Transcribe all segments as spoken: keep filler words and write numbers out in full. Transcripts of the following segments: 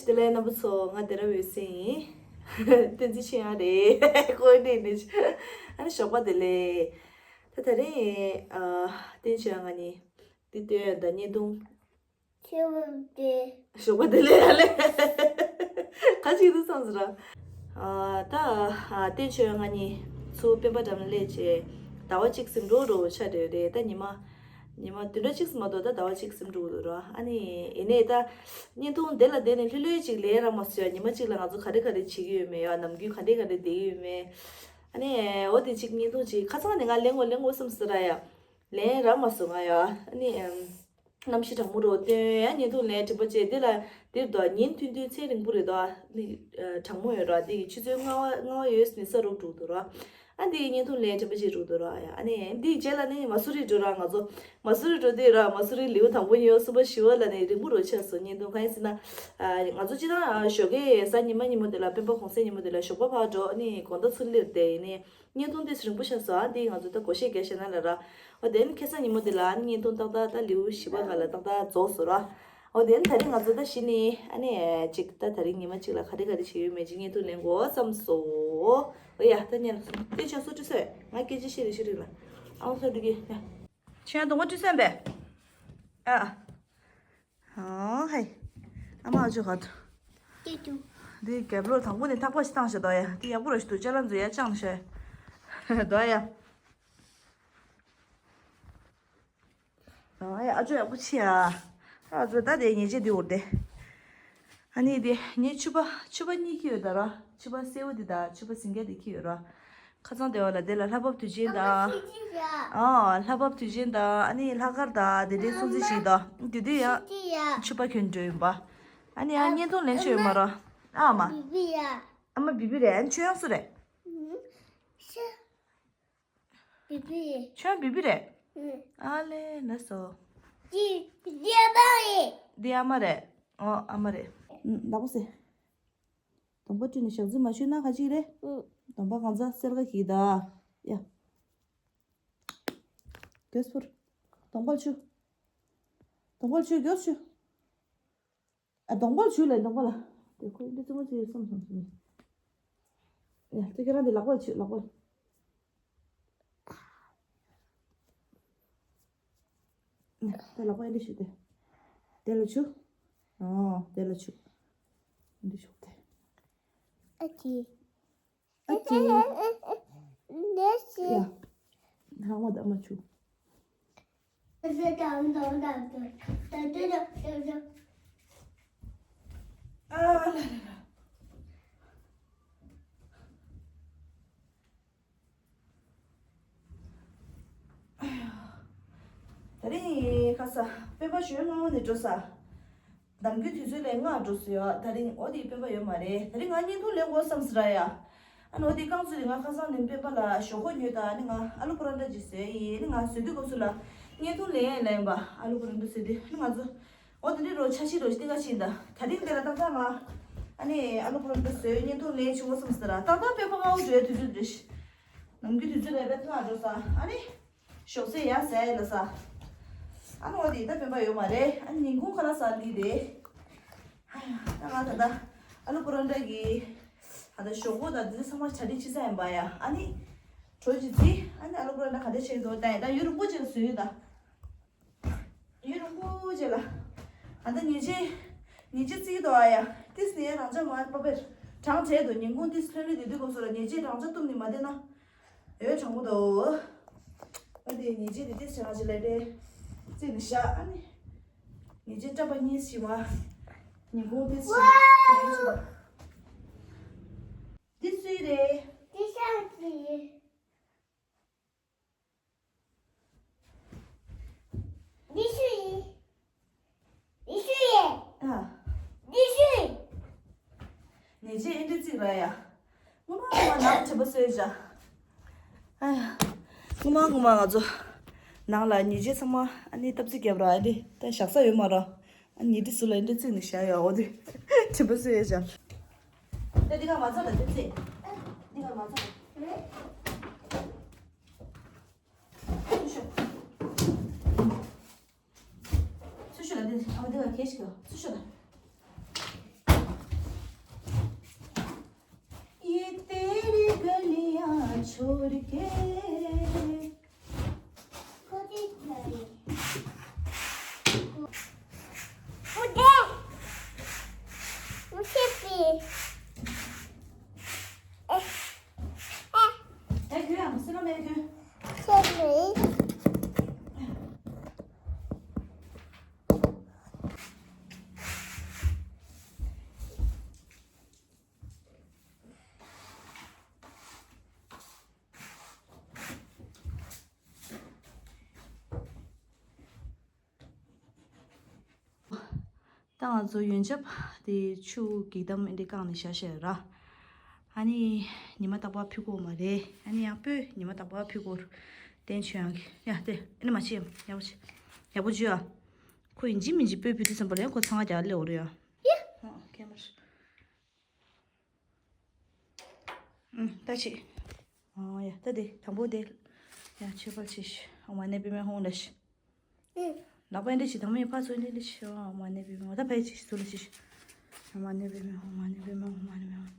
བདེ་ལེགས་རྣམ་པ་ཚོ། ང་དེ་ར་འོད་ཟེར་ཡིན། བསྟན་འཛིན་ཆོས་དབྱངས་རེད། ཀོ་ནི་ནི། ཨ་ནི་ཞོགས་པ་བདེ་ལེགས། ད་དེ་རིང་ཨ་བསྟན་ཆོས་དབྱངས་ང་གཉིས་འདི་སྟོན་ཡ་ད་བརྙན་ཐུང་། ཆེ་བོ་དེ། ཞོགས་པ་བདེ་ལེགས་ཨ་ལེ། ཁ་ཅིག་ཏུ་བསམ་ཟེར་ར། ཨ་ད་ཨ་བསྟན་ཆོས་དབྱངས་ང་གཉིས་ཚུར་སྤེན་པ་འགྲམ་ལ་སླེབས་བྱས་ཟླ་བ་གཅིག་ཟིན་འགྲོ་འགྲོ་ཆགས་བསྡད་རེད། ད་ཉི་མ། ཉི་མ་བདུན་ཕྲག་གཅིག་ཙམ་མ་གཏོགས་ད་ཟླ་བ་གཅིག་ཙམ་འགྲོ་གི་འདུག་ར། ཨ་ནི་ཡིན་ནའི་ད་བརྙན་ཐུང་དེ་ལ་བསྡད་ནས་ལྷོད་ལྷོད་ཅིག་ལེན་རག་མ་སོང་ཡ། ཉི་མ་གཅིག་ལ་ང་ཚོ་ག་རེ་ག་རེ་བྱེད་ཀྱི་ཡོད་མེད་ཡ། ནམ་རྒྱུན་ག་འདྲས་ག་འདྲས་བསྡད་ཀྱི་ཡོད་མེད། ཨ་ནི་འོ་དེ་གཅིག་བརྙན་ཐུང་ཅིག་ཁ་སང་ནས་ང་ལེན་དགོས་ལེན་དགོས་བསམ་ཟེར་ར་ཡ། ལེན་རག་མ་སོང་ང་ཡ། ཨ་ནི་ཨམ། གནམ་གཤིས་གྲང་མོ་རུ་སྟོན་ཡ། བརྙན་ཐུང་ལེན་དྲན་པ་བྱས་དེ་ལ་འདིར་འདུག་ཉིན་ཐུང་ཐུང་ཚེ་རིང་པོ་རེད་འདུག་ནི་ཨ་གྲང་མོ་ཡོད་ར། དེ་གི་ཆུ་ཚོད་ལྔ་པ་ལྔ་པ་ཡོལ་ནས་ས་རུབ་འགྲོ་འདུག་ར། ཨ་འདི་བརྙན་ཐུང་ལེན་དྲན་པ་བྱེད་འགྲོ་འདུག་ར་ཡ། ཨ་ནི་འདི་རྗེས་ལ་ནི་མ་སུ་རི་འགྲོ་ར། ང་ཚོ་མ་སུ་རི་འགྲོ་དུས་ར། མ་སུ་རི་ལེའུ་དང་པོ་གཉིས་པ་གསུམ་པ་བཞི་པ་ལ་ནི་རིང་པོ་རུ་ཆགས་སོང་། བརྙན་ཐུང་གང་ཡིན་ཟེར་ན། ཨ་ང་ཚོ་སྤྱིར་བཏང་ཨ་ཞོགས་ཀའི་གཟའ་ཉི་མ་ཉིན་མོ་དེ་ལ་སྤེན་པ་གུང་སེང་ཉིན་མོ་དེ་ལ་ཞོགས་པ་ཕར་འགྲོ། ཨ་ནི་དགོང་དག་ཚུར་སླེབས་དེ་ཡིན་ནི། བརྙན་ཐུང་དེ་རིང་པོ་ཆགས་སོང་། ཨ་འདི་ང་ཚོ་ད་སྒོར་གཞས་རྒྱག་བྱས་ན་ལ་ར། འོ་དེ་ནི་ཁ་སང་ཉིན་མོ་དེ་ལ་བརྙན་ཐུང་ཏག་ཏག་ད་ལེའུ་བཞི་པ་སྒང་ལ་ཏག་ཏག་རྫོགས་སོང་ར། འོ་དེ་ནི་ད་རིང་ང་ཚོ་ད་གཞི་ནས་ཨ་ནི་ཅིག་ད་ད་རིང་ཉི་མ་གཅིག་ལ་ག་རེ་ག་རེ་བྱེད་ཡོད་མེད་ཅིག་བརྙན་ཐུང་ལེན་དགོས་བསམ་སོང་། འོ་ཡ། ད་ཉལ་ལ་སོང་། དེ་ཆ་སོ་ཏི་སོས། ང་སྐད་ཆ་བཤད་རེ་ཤི་རེ་ལ། ཨ་ཁ་འགྲོ་གི་ཡ། ཁྱེད་ཡང་གདོང་པ་བཀྲུས་སོང་པས། ཨ། ཨོ་ཧེ། ཨ་མ་ཨ་ཅོ་ག་ཏུ། ཏུ་ཏུ། འདི་རྒྱབ་ལོགས་དང་པོ་ནས་ཐག་པ་ཞིག་བཏང་ཤག་དོ་ཡ། འདི་ཡག་པོ་ར་ཞིག་འདུག་ཅ་ལག་ཚོ་ཡར་བཅངས་ཤག་དོ་ཡ། ཨ་ཡ། ཨ་ཅོ་ཡག་པོ་ཕྱིན་ཡ། ཨ་ཅོ་ད་དེ་ཉེས་ཆད་འདི་འོར་དེ། ཨ་ནི་དེ་ངའི་ཕྱུ་པ་ཕྱུ་པ་གཉིས་ཁྱེར་ཡོད་ད་ར། ཕྱུ་པ་སེར་པོ་དེ་དང་ཕྱུ་པ་སེང་གེ་དེ་ཁྱེར་ཡོད་ར། ཁ་སང་དེ་བ་ལ་དེ་ལ་ལྷ་བབས་དུས་ཆེན་དང་། ཨ་ལྷ་བབས་དུས་ཆེན་དང་ཨ་ནི་ལྷག་དཀར་དང་དེ་འདྲའི་སྲུང་བརྩི་ཞིག་དང་དེ་དུས་ཡང་ཕྱུ་པ་གྱོན་འགྲོ་ཡིན་པ། ཨ་ནི་ཡང་བརྙན་ཐུང་ལེན་ཆོག་ཡོད་མ་ར། ཨ་མ། ཨ་མ་བི་བི་རེད། ཨ་ནི་ཁྱོད་ཡང་སུ་རེད། བི་བི། ཁྱོད་བི་བི་རེད། ཨ་ལེ་ལ་སོ། འདི་ཨ་མ་རེད། འདི་ཨ་མ་རེད། ཨོ་ཨ་མ་རེད། ལག་པ་སེ། གདོང་པ་བཀྲུས་ནས་ཞག་རྩི་མ་བཞུས་ན་ག་ཅིག་རེད། གདོང་པ་གང་ཚ་སེར་ག་གིས་ད། ཡ། གྱོས་ཕུར། གདོང་པ་ལ་བྱུག་གདོང་པ་ལ་བྱུག་གྱོས་བྱུག་ཨ་གདོང་པ་ལ་བྱུག་ལ་གདོང་པ་ལ། དེ་ཁོ་འདི་རྩུབ་མོ་ཅིག་རེད་བསམ་སོང་སོང་། ཡ་ཁྱེད་རང་དེ་ལག་པ་ལ་བྱུག་ལག་པ་ལ། ཡ་དེ་ལག་པ་འདི་བྱུག་དེ། དེ་ལ་བྱུག་ཨོ་དེ་ལ་བྱུག་འདི་བྱུག་དེ། ཨ་ཅེ། ཨ་ཅེ། ཡ། ཧང་བ་ད་མ་བྱུག་ཨ་ལ་ལ་ལ། ད་རིང་ཁ་ས་སྤེན་པ་ཞོལ་སྔ་བོ་ནས་འགྲོ་ས། ནམ་རྒྱུན་དུས་ཚོད་ལས་སྔ་འགྲོ་སྲིད་ཡོད། ད་རིང་འོ་དེ་སྤེན་པ་ཡོད་མ་རེད། ད་རིང་ང་བརྙན་ཐུང་ལེན་དགོས་བསམ་ཟེར་ཡ། ཨ་ནི་འོ་དེ་རྐང་ཚུགས་དེ་ང་ཁ་སང་ནས་སྤེན་པ་ལ་ཞོག་ཁོག་ཉོས་དང་ཨ་ནི་ང་ཨ་ལུ་པོ་རོ་ཊ་ཅིག་བཟོས་ཡིན། ཨ་ནི་ང་བཟོས་དུས་སྐབས་སུ་ལ་བརྙན་ཐུང་ལེན་ལེན་པ་ཨ་ལུ་པོ་རོ་ཊ་བཟོས་དུས་ཨ་ནི་ང་ཚོ་འོ་དེ་འདྲའི་རོ་ཆ་ཤས་རོ་ཤི་ཏི་ཀ་ཕྱིན་ད། ད་རིང་དེ་ལ་ཏག་ཏག་ང་ཨ་ནི་ཨ་ལུ་པོ་རོ་ཊ་བཟོས་བརྙན་ཐུང་ལེན་ཆོག་བསམ་ཟེར་ད། ཏག་ཏག་སྤེན་པ་སྔ་བོ་འགྲོ་ཡ་དུས་ཚོད་རེད། ནམ་རྒྱུན་དུས་ཚོད་ལས་སྤེན་པ་སྔ་འགྲོ་ས་ཨ་ནི། ཞོགས་ཟས་ཡར་ཟས་ལ་ས། ཨ་ནི་འོ་དེ་ད་སྤེན་པ་ཡོད་མ་རེད། ཨ་ནི་ཉིན་གུང་ཁ་ལག་ཟ་ལི་རེད། ཨ་ཡ་ད་ང་ད་ལྟ་ཨ་ལུ་པོ་རོ་ཊ་གི་ད་ལྟ་ཞོག་ཁོག་དང་དེ་ཚོ་ཚང་མ་གྲ་སྒྲིག་བྱེད་ས་ཡིན་པ་ཡ། ཨ་ནི་གྲོ་ཅིག་རྩི། ཨ་ནི་ཨ་ལུ་པོ་རོ་ཊ་ག་འདྲ་བྱེད་འདུག་ལྟ་ཡ། ད་ཡུན་རིང་པོ་ཅིག་ལ་བཟོས་ཡོད་ད། ཡུན་རིང་པོ་ཅིག་ལ། ཨ་ད་ཉལ་ཆས་ཉལ་ཆས་རྩི་གི་འདུག་ཨ་ཡ། ཏིས་ནི་རང་ཅག་མ་པ་པེར་གྲང་བྱས་འདུག་ཉིན་གུང་ཏིས་ལྷོད་ལྷོད་དེ་དུས་སྐབས་སུ་ལ་ཉལ་ཆས་རང་ཅག་བཏུམ་ནི་མ་བསྡད་ན། ཡོད་དྲང་པོ་འདུག་ཨ་དེ་ཉིན་གཅིག་དེ་ཏིས་ཆེ་ང་ཅི་ལས་དེ་རྩིས་ནི་ཤ། ཨ་ནི་ཉིན་གཅིག་སྐྲ་པ་གཉིས་ཤི་བ། ཉིན་གུང་ཏིས་ཆེ་ང་ཅི་ལ། འདི་སུའི་རེད། འདི་ཤ་ཅི། འདི་སུའི། འདི་སུའི། ཨ། འདི་སུའི། ཉེས་ཆད་ཨེ་འདྲ་བརྩིགས་ར་ཡ། སྔོན་མ་སྔོན་མ་ནང་དྲན་པ་གསོས་བྱ། ཨ་ཡ། སྔོན་མ་སྔོན་མ་ང་ཚོ་ནང་ལ་ཉེས་ཆད་ཚང་མ་ཨ་ནི་སྟབས་རྩིས་བརྒྱབ་ར། ཨ་འདི་ད་བཞག་ས་ཡོད་མ་ར། ཨ་ཉེས་ཁྲི་ཟུར་ལ་ཨེ་འདྲ་བརྩིགས་ནས་བཞག་ཡ། འོ་དེ་དྲན་པ་གསོས་བྱ། ད་འདི་ག་མ་ཚར་ལ་དེ་བརྩིགས། འདི་ག་མ་ཚར། ཚུར་ཤོག་ཚུར་ཤོག་ལ་འདི་ཨ་མ་འདི་ལ་ཁྱེར་ཤོག་ཚུར་ཤོག་ལ། ད་ང་ཚོ་ཡོན་ཆབ་དེ་ཆུ་གི་དམ་འདི་བཀང་ནས་བཞག་བཞག་ར། ཨ་ནི་ཉི་མ་རྟག་པར་ཕུལ་དགོས་མ་རེད། ཨ་ནི་ཡང་སྤོས་ཉི་མ་རྟག་པར་ཕུལ་དགོས། བསྟན་ཆོས་ཡང་གི་ཡ་དེ་ཨ་ནི་མ་བྱེད་ཡག་པོ་བྱེད། ཡག་པོ་བྱེད་ཨ། ཁོ་ཡིན་གཅིག་མིན་གཅིག་སྤོས་ཕུལ་དུས་ཙམ་པ་ལ་ཡང་ཁོ་ཚང་མ་རྒྱག་ལེ་འོ་རེད་ཡ། ཡ། ཨ་ཁེ་མར། ཨུམ། ད་ཅི། ཨོ་ཡ། ད་དེ་དང་པོ་དེ། ཡ་མཆོད་པ་ཅི་ཞུ། ཨོཾ་མ་ཎི་པདྨེ་ཧཱུྃ་ལ་ཞུ། ཨུམ། ལག་པ་འདི་ཅི་དང་མི་ཕར་ཚུར་འདི་ལ་ཞུ། ཨོཾ་མ་ཎི་པདྨེ་ཧཱུྃ། ད་ཕ་ཅི་ཞུ་ལ་ཅི་ཞུ། ཨོཾ་མ་ཎི་པདྨེ་ཧཱུྃ། ཨོཾ་མ་ཎི་པདྨེ་ཧཱུྃ། ཨོཾ་མ་ཎི་པདྨེ་ཧཱུྃ།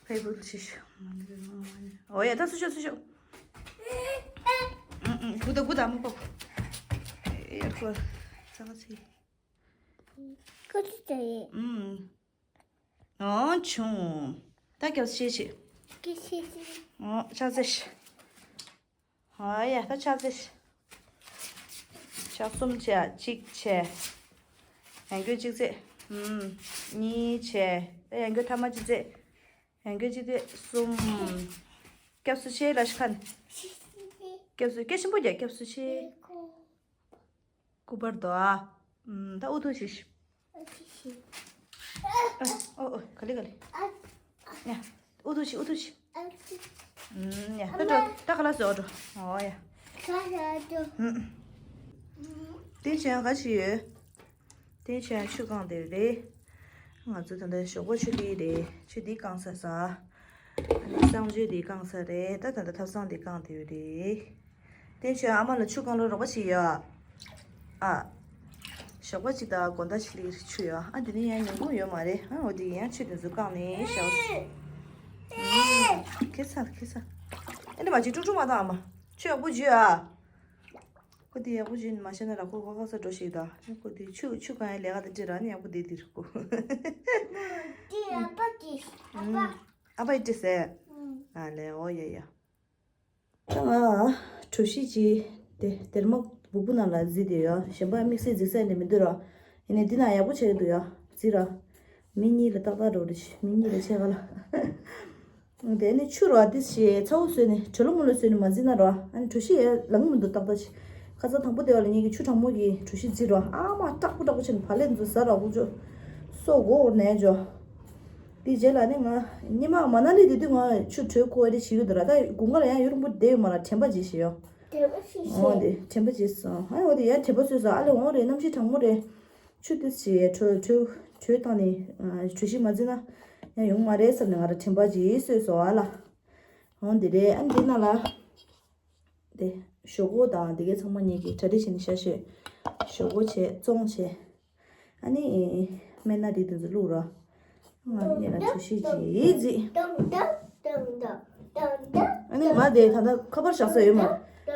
ཕ་བུ་ལ་ཅི་ཞུ། ཨོཾ་མ་ཎི་པདྨེ་ཧཱུྃ། ཨོཾ་མ་ཎི། ཨོ་ཡ། ད་སུ་ཞུ་སུ་ཞུ། ཨུམ་ཨུམ། གུ་ད་གུ་ད་མོ་པོ། ཨེ་ཁོ། ཚ་ཚ་ཚི། ཁོ་ཚི་ཚ་ཡེ། ཨུམ། ཨོ་བྱུང་། ད་སྐྱབས་སུ་མཆི། སྐྱབས་སུ་མཆི། ཨོ་ཕྱག་འཚལ། ཨོ་ཡ་ད་ཕྱག་འཚལ། ཕྱག་གསུམ་བྱས། གཅིག་བྱས། ཡང་སྐྱོན་གཅིག་བྱས། ཨུམ། གཉིས་བྱས། ད་ཡང་སྐྱོན་ཐ་མ་གཅིག་བྱས། ཡང་སྐྱོན་གཅིག་བྱས། གསུམ། སྐྱབས་སུ་མཆི་ལ་ཤི་ཁན། སྐྱབས་སུ་སྐད་ཆེན་པོ་རྒྱག་སྐྱབས་སུ་མཆི། སྐུ་པར་དོ་ཨ། ཨུམ། ད་ཨུ་ཐུག་ཤིག་ཨ། ཨོ་ཨོ། ག་ལེ་ག་ལེ། ཡ། ཨུ་ཐུག་ཤིག་ཨུ་ཐུག་ཤིག་ཨུམ། ཡ། ད་འགྲོ། ད་ཁ་ལག་བཟོ་འགྲོ། ཨོ་ཡ། ཁ་ལག་འགྲོ། ཨུམ། དེ་བྱས་ག་ཅི་ཡོད། དེ་བྱས་ཆུ་བཀང་དེ་རེད། ང་ཚོ་ད་ལྟ་ཞོགས་པ་ཆུ་དེ་རེད། ཆུ་དེ་བཀང་ས་ས། ཨ་ནི་གསང་སྤྱོད་དེ་བཀང་ས་རེད། ད་ད་ལྟ་ཐབ་ཚང་དེ་བཀང་དེ་རེད། དེ་ཆོས་ཨ་མ་ལ་ཆུ་བཀང་ལ་རོགས་པ་བྱེད་ཡ། ཨ། ཞོགས་པ་ཅིག་དང་དགོང་དག་ཅིག་ལ་ཆུ་ཡ། ཨ་དེ་ནས་ཡང་ཉིན་གུང་ཡོད་མ་རེད། ཨ་འོ་དེ་ཡང་ཆུ་དེ་ཚོ་བཀང་ནས་ཞོགས། ཁེ་ས་ཁེ་ས། ཨ་ནི་མ་ཅིག་ཀྲུག་ཀྲུག་མ་བཏང་ཨ་མ། ཆུ་ཡག་པོ་བརྗོད་ཨ། ཁོ་དེ་ཡག་པོ་བརྗོད་ནི་མ་ཤེས་ན་ར་ཁོ་ཁ་ཁ་ས་འགྲོ་ཞིག་ད། ཁོ་དེ་ཆུ་ཆུ་བཀང་ཡ་ལས་ཀ་དེ་འདྲ་ར་ནི་ཡག་པོ་དེ་དེ་རུ་ཁོ། དེ་ཨ་ཕ་དེ་ཨ་ཕ། ཨ་ཕ་ཡི་ཏི་སེ། ཨ་ལེ་ཨོ་ཡ་ཡ། ད་ང་གྲོ་ཞིབ་ཅིག་དེ་སྡེར་མོ་སྦུག་སྦུག་ནང་ལ་བརྫིས་དེ་ཡོད། གཞན་པ་དམིགས་བསལ་བརྫིག་ས་ནས་མི་འདུག་ར། ཡིན་ནའི་འདི་ན་ཡག་པོ་བྱས་འདུག་ཡ། བརྫིས་ར། མི་གཉིས་ལ་ཏག་ཏག་འགྲོ་རེ་ཞིག་མི་གཉིས་ལ་ཆེ་ག་ལ། དེ་ནི་ཆུ་ར་དེ་ཞེས་ཚ་བོ་བཟོས་ནས་གྲོ་ལོ་མོ་ལོ་བཟོས་ནས་མ་བརྫིས་ན་ར། ཨ་ནི་གྲོ་ཞིབ་ཡ་ལངས་མི་འདུག་ཏག་ཏག་ཅིག་ཁ་ས་དང་པོ་དེ་བ་ལ་ངེད་ཀྱི་ཆུ་གྲང་མོ་གི་གྲོ་ཞིབ་བརྫིས་ར། ཨ་མ་སྐྲག་པོ་སྐྲག་པོ་བྱས་ནས་བག་ལེབ་འཛུལ་ཟ་ར་བུ་ཅོ། སོ་སྒོ་འོར་ནས་འཇོ། དེ་རྗེས་ལ་ནི་ང་ཉི་མ་མ་ན་ལི་དེ་དུས་ང་ཆུ་དྲོད་ཁོ་བ་རེ་བྱེད་ཀྱི་འདུག་ར། ད་དགུན་ཁ་ལ་ཡང་ཡུན་རིང་པོ་བསྡད་ཡོད་མ་ར། དྲན་པ་བརྗེད་ཤི་ཡོ། དྲན་པ་བརྗེད་ཤི། འོ་དེ་དྲན་པ་བརྗེད་སོང་། ཨ་འོ་དེ་ཡང་དྲན་པ་གསོས་སོང་། ཨ་ལེ་འོང་རེད། གནམ་གཤིས་གྲང་མོ་རེད། ཆུ་དེ་ཞེས་དྲོད་དྲོད་དྲོད་བཏང་ནས་གྲོ་ཞིབ་མ་བརྫིས་ན་ཡང་ཡོང་མ་རེད་བསམ་ནས་ང་ར་དྲན་པ་བརྗེད་སོས་སོང་ཨ་ལ། འོ་དེ་རེད། ཨ་འདི་ནང་ལ། དེ། ཞོག་ཁོག་དང་དེ་གའི་ཚང་མ་ཉིད་ཀྱི་གྲ་སྒྲིག་བྱས་ནས་བཞག་ཤོག་ཞོག་ཁོག་བྱས་བཙོང་བྱས། ཨ་ནི། སྨན་སྣ་རིགས་དེ་ཚོ་བླུགས་རོགས། ང་གཉིས་ལ་གྲོ་ཞིབ་ཅིག་བརྫིས། ཨ་ནི་ང་དེ་ད་ལྟ་ཁ་པར་བཞག་ས་ཡོད་མ།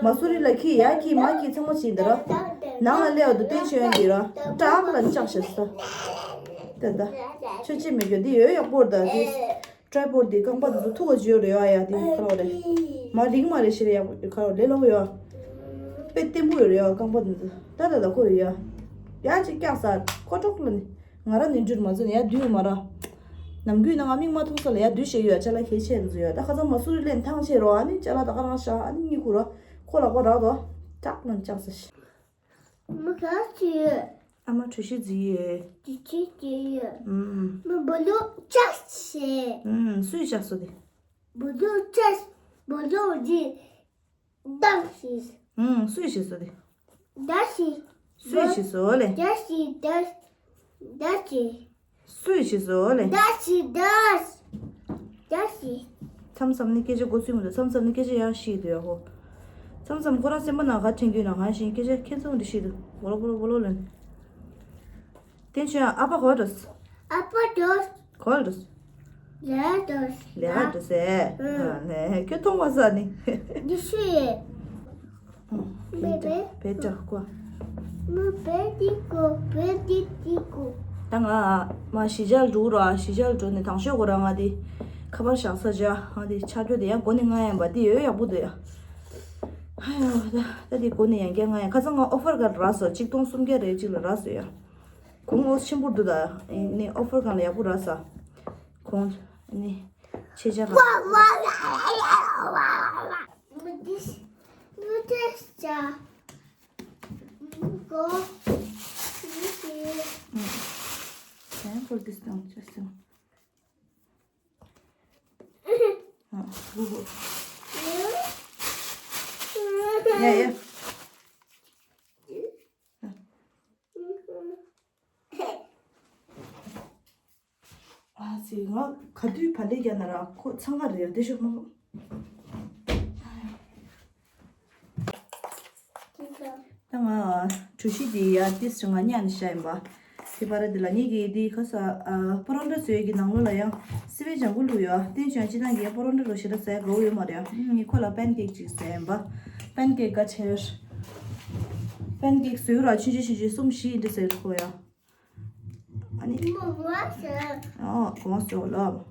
མ་སུ་རི་ལ་ཁྱི་ཡ་ཁྱི་མ་ཁྱི་ཚང་མ་བྱས་འདི་ར། ནང་ལ་སླེབས་འདུག་སྟོན་ཆོས་འདི་ར། བྲག་ལ་ནི་བཅག་བཞག་ས། དེ་ད། ཆོས་ཅི་མི་རྒྱུ་འདི་ཡོད་ཡག་པོ་རེད་ད་དེ། ཊའི་པོཌ་དེ་རྐང་པ་དེ་ཚོ་ཐུག་ག་བརྗོད་རེད་བ་ཡ། དེ་ཁ་རོག་རེད། མ་རིག་མ་རེད་ཤི་རེད་ཡ། ཁ་རོག་ལས་སླ་པོ་ཡོད། དཔེ་བརྟན་པོ་ཡོད་རེད་ཡ་རྐང་པ་དེ་ཚོ། ད་ད་ད་ཁོ་ཡོད་ཡ། ཡ་ཅིག་སྐྱག་ས་ཁོ་ཀྲོག་ལ་ནི། ང་ར་ནི་འགྲུལ་མ་ཚོ་ནི་ཡ་དུས་མ་ར། ནམ་རྒྱུན་ན་ང་མིག་མ་མཐོང་ས་ལ་ཡ་དུས་ཤེས་ཡོད་ཡ། ཅ་ལག་ཁྱད་ཆེ་དེ་ཚོ་ཡོད། ད་ཁ་ཚང་མ་སུ་རི་ལེན་ཐང་ཆད་རོ། ཨ་ནི་ཅ་ལག་ད་ག་རང་ཤ་ཨ་ནི་གཉིད་ཁུག་རོ། ཁོ་ལ་ཁོ་རག་དོ། ཀྲག་ལ་ནི་སྐྱག་ས་ཤི། མ་ག་ཚོད་ཡོད། ཨ་མ་གྲོ་ཞིབ་བརྫིས་ཡོད། གྲོ་ཞིབ་བརྫིས་ཡོད། ཨུམ། མ་བུ་ལུག་ཅག་བྱས། ཨུམ། སུས་ཅག་སོ་དེ། བུ་ལུག་ཅག་བུ་ལུག་འདི་བདག་བྱས། ཨུམ། སུས་བྱས་སོ་དེ། བདག་བྱས། སུས་བྱས་སོ་ལེ། བདག་བྱས་བདག་བདག་བྱས། སུས་བྱས་སོ་ལེ། བདག་བྱས་བདག་བདག་བྱས། མཚམས་མཚམས་ནི་སྐད་ཆ་མགོ་ཚོས་མི་འདུག་མཚམས་མཚམས་ནི་སྐད་ཆ་ཡར་བཤད་འདུག་ཡ་ཧོ། མཚམས་མཚམས་ཁོ་རང་སེམས་པ་ནང་ག་དྲན་དུས་ནང་ག་བཞིན་སྐད་ཆ་ཁྱེད་ཚོ་འདི་བཤད་འདུག་འོ་ལོ་འོ་ལོ་འོ་ལོ་ལོན། དེ་ཆོས་ཨ་ཕ་གོ་འགྲོ། ཨ་ཕ་འགྲོ། གོ་འགྲོ། ལས་ཀ་འགྲོ་ཟེར། ཨ་ནས་ཁྱོད་མཐོང་མ་ས་ནི། འདི་ཤི་ཡེ། བེ་བེ། བེ་ཏྲ་ཀོ། མི་བེ་ཏི་ཀོ་བེ་ཏི་ཏི་ཀོ། ད་ང་མ་གཞིས་ཆགས་འགྲོ་ར། གཞིས་ཆགས་འགྲོ་ནས་དང་ཤོས་གོ་ར། ང་དེ་ཁ་པར་བཞག་ས་བྱ། ང་དེ་ཆ་རྒྱུ་དེ་ཡང་སྒོ་ནས་ང་ཡང་བ་དེ་ཡོད་ཡག་པོ་འདུག་ཡ། ཧ་ཡ་ད་ད་དེ་སྒོ་ནས་ཡང་བསྐྱར་ང་ཡང་ཁ་སང་ང་ཨོ་ཧྥར་ག་རག་སོང་། ཆིག་སྟོང་སུམ་བརྒྱ་རེ་གཅིག་ལ་རག་སོང་ཡ། གོང་ཨོ་ཆེན་པོ་འདུག་ད། ནི་ཨོ་ཧྥར་གང་ལ་ཡག་པོ་རག་ས། གོང་ནི་ཆེ་ཆ་གང་། This, this, uh, go, this is. Can I put this down? Just a. Yeah, yeah. ཨ་ཙི། ང་ག་དུས་བ་ལས་རྒྱག་ན་ར་ཁོ་འཚང་ཁ་རེད་ཡ། དེ་ཤོག་མ། ད་ང་གྲོ་ཞིབ་དེ་ཡ་ཏིས་ང་ཉན་ཤ་ཡིན་པ། དེ་པ་ར་དེ་ལ་ངེད་ཀྱིས་དེ་ཁ་ས་ཨ་པ་རོན་ཏྲ་བཟོས་ཀྱི་ནང་ལོགས་ལ་ཡང་སི་པན་ལྗང་གུ་བླུགས་ཡོད། བསྟན་ཆོས་སྤྱི་ནང་གི་པ་རོན་ཏྲ་རོ་ཞེ་དྲག་ཟ་ཡ་དགའ་བོ་ཡོད་མ་རེད། ངས་ཁོ་ལ་པན་ཀེག་ཅིག་ཟ་ཡིན་པ། པན་ཀེག་ག་ཆེར། པན་ཀེག་བཟོས་ར་ཆུང་ཆུང་ཆུང་ཆུང་གསུམ་བཞི་འདྲ་ཟེར་ཁོ་ཡ། ཨ་ནི། ཨོ་གོང་སོ་ལོ།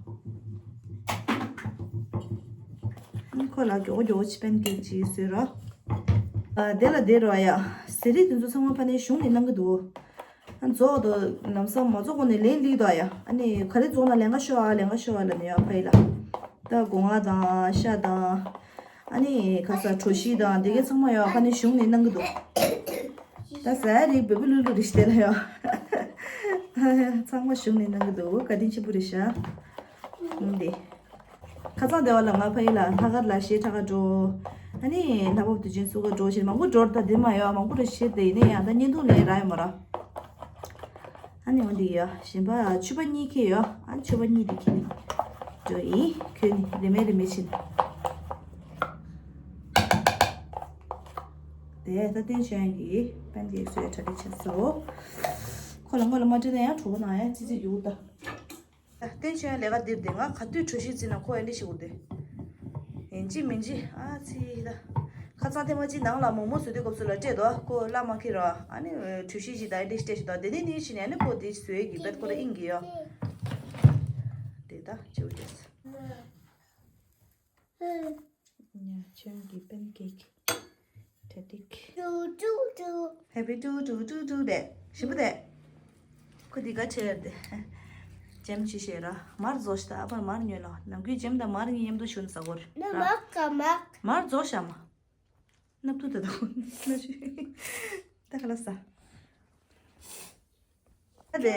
ཨ་ནི་ཁོ་ལ་མགྱོགས་མགྱོགས་ཅིག་པན་ཀེག་ཅིག་བཟོས་རོགས། ཨ་དེ་ལ་དེ་རོ་ཡ། ཟས་རིགས་དེ་ཚོ་ཚང་མ་ཕ་ནས་གཞུང་ནས་གནང་གི་འདུག་ཨ་རྫོགས་དོ་ལམ་སང་མ་རྫོགས་གོང་ནས་ལན་སླེབས་དོ་ཡ། ཨ་ནི་ག་རེ་རྫོགས་ན་ལན་ཁ་ཤོ་ཨ་ལན་ཁ་ཤོ་ཨ་ལ་ནི་ཡ་ཕ་ཡི་ལ། ད་སྒོ་ང་དང་ཤ་དང་། ཨ་ནི་ཁ་ས་གྲོ་ཞིབ་དང་དེ་གའི་ཚང་མ་ཡོད་ཕ་ནི་གཞུང་ནས་གནང་གི་འདུག་ད་ཟ་ཡ་རིགས་བེ་བེ་ལུ་ལུ་རེ་ཞིག་དེ་ལ་ཡོད། ཚང་མ་གཞུང་ནས་གནང་གི་འདུག་བཀའ་དྲིན་ཆེན་པོ་རེད་ཤག་ཨུམ་དེ། ཁ་སང་དེ་བ་ལ་ང་ཕ་ཡུལ་ལ་ལྷག་དཀར་ལ་གཞས་འཁྲབ་ག་འགྲོ། ཨ་ནི་ལྷག་པ་དུས་ཆེན་བསུ་ག་འགྲོ་ཞེས་མང་པོ་འགྲོ་ད་དེ་མ་ཡོད་མང་པོ་རེ་བཤད་དེ་ཡིན་ནའི་ཡང་ད་བརྙན་ཐུང་ལས་རག་ཡོད་མ་ར། ཨ་ནི་འོ་འདི་ཡོད་གཞན་པ་ཕྱུ་པ་གཉིས་ཁྱེར་ཡོད། ཨ་ནི་ཕྱུ་པ་གཉིས་དེ་ཁྱེར་ནས་འགྲོ་ཡིན། ཁྱོད་ནི་རེ་མེད་རེ་མེད་ཕྱིན། དེ་ད་བསྟན་ཆོས་ཀྱི་པན་ཀེག་བཟོས་གྲ་སྒྲིག་བྱས་སོ། ཁོ་ལ་སྔོན་ལ་མ་སྤྲད་ན་ཡང་གྲོགས་ནང་ཡང་ཙི་ཙི་ཡོད་ད། བསྟན་ཆོས་ལས་ཀ་འདིར་དེ་ང་ག་དུས་གྲོ་ཞིབ་བརྩིས་ན་ཁོ་ཨེ་འདྲ་ཞིག་འུར་དེ། ཡིན་གཅིག་མིན་གཅིག་ཨ་ཙི་ད། ཁ་སང་ཐེངས་མ་གཅིག་ནང་ལ་མོག་མོག་བཟོས་དུས་སྐབས་སུ་ལ་སྤྲད་དོ་ཁོ་བླ་མ་ཁྱེར་རོ། ཨ་ནི་གྲོ་ཞིབ་ཅིག་ད་ཨེ་འདྲ་ཞིག་སྤྲད་ཞིག་ད་དེ་ནས་ནི་ཕྱིན་ནས་ཨ་ནི་ཁོ་དེ་བཟོས་ཀྱི་བེད་ཁོ་ར་ཨིན་གི་ཡོ། དེ་ད་ཅིའུ་ཅེས། ཉ་ཆོན་གྱི་པན་ཀེག་གྲ་སྒྲིག་ཏུ་ཏུ་ཏུ། Happy to to to to དེ་ཞིམ་པོ་དེ། ཁོ་དེ་ག་ཆེ་ཡར་དེ། ཇེམ་ཆི་ཤེས་ར་མར་རྫོགས་ཤི་ད་ཨ་ཕར་མར་ཉོས་ལ་ནམ་རྒྱུན་ཇེམ་དང་མར་གཉིས་མཉམ་དུ་ཞུ་ན་ཟ་གོ་རེད་ན་ར། མག་ག་མག་མར་རྫོགས་ཤ་མ། སྣབས་ཏུ་ད་དང་ན་ཞུ། ད་ག་ལ་ས། ཨ་དེ།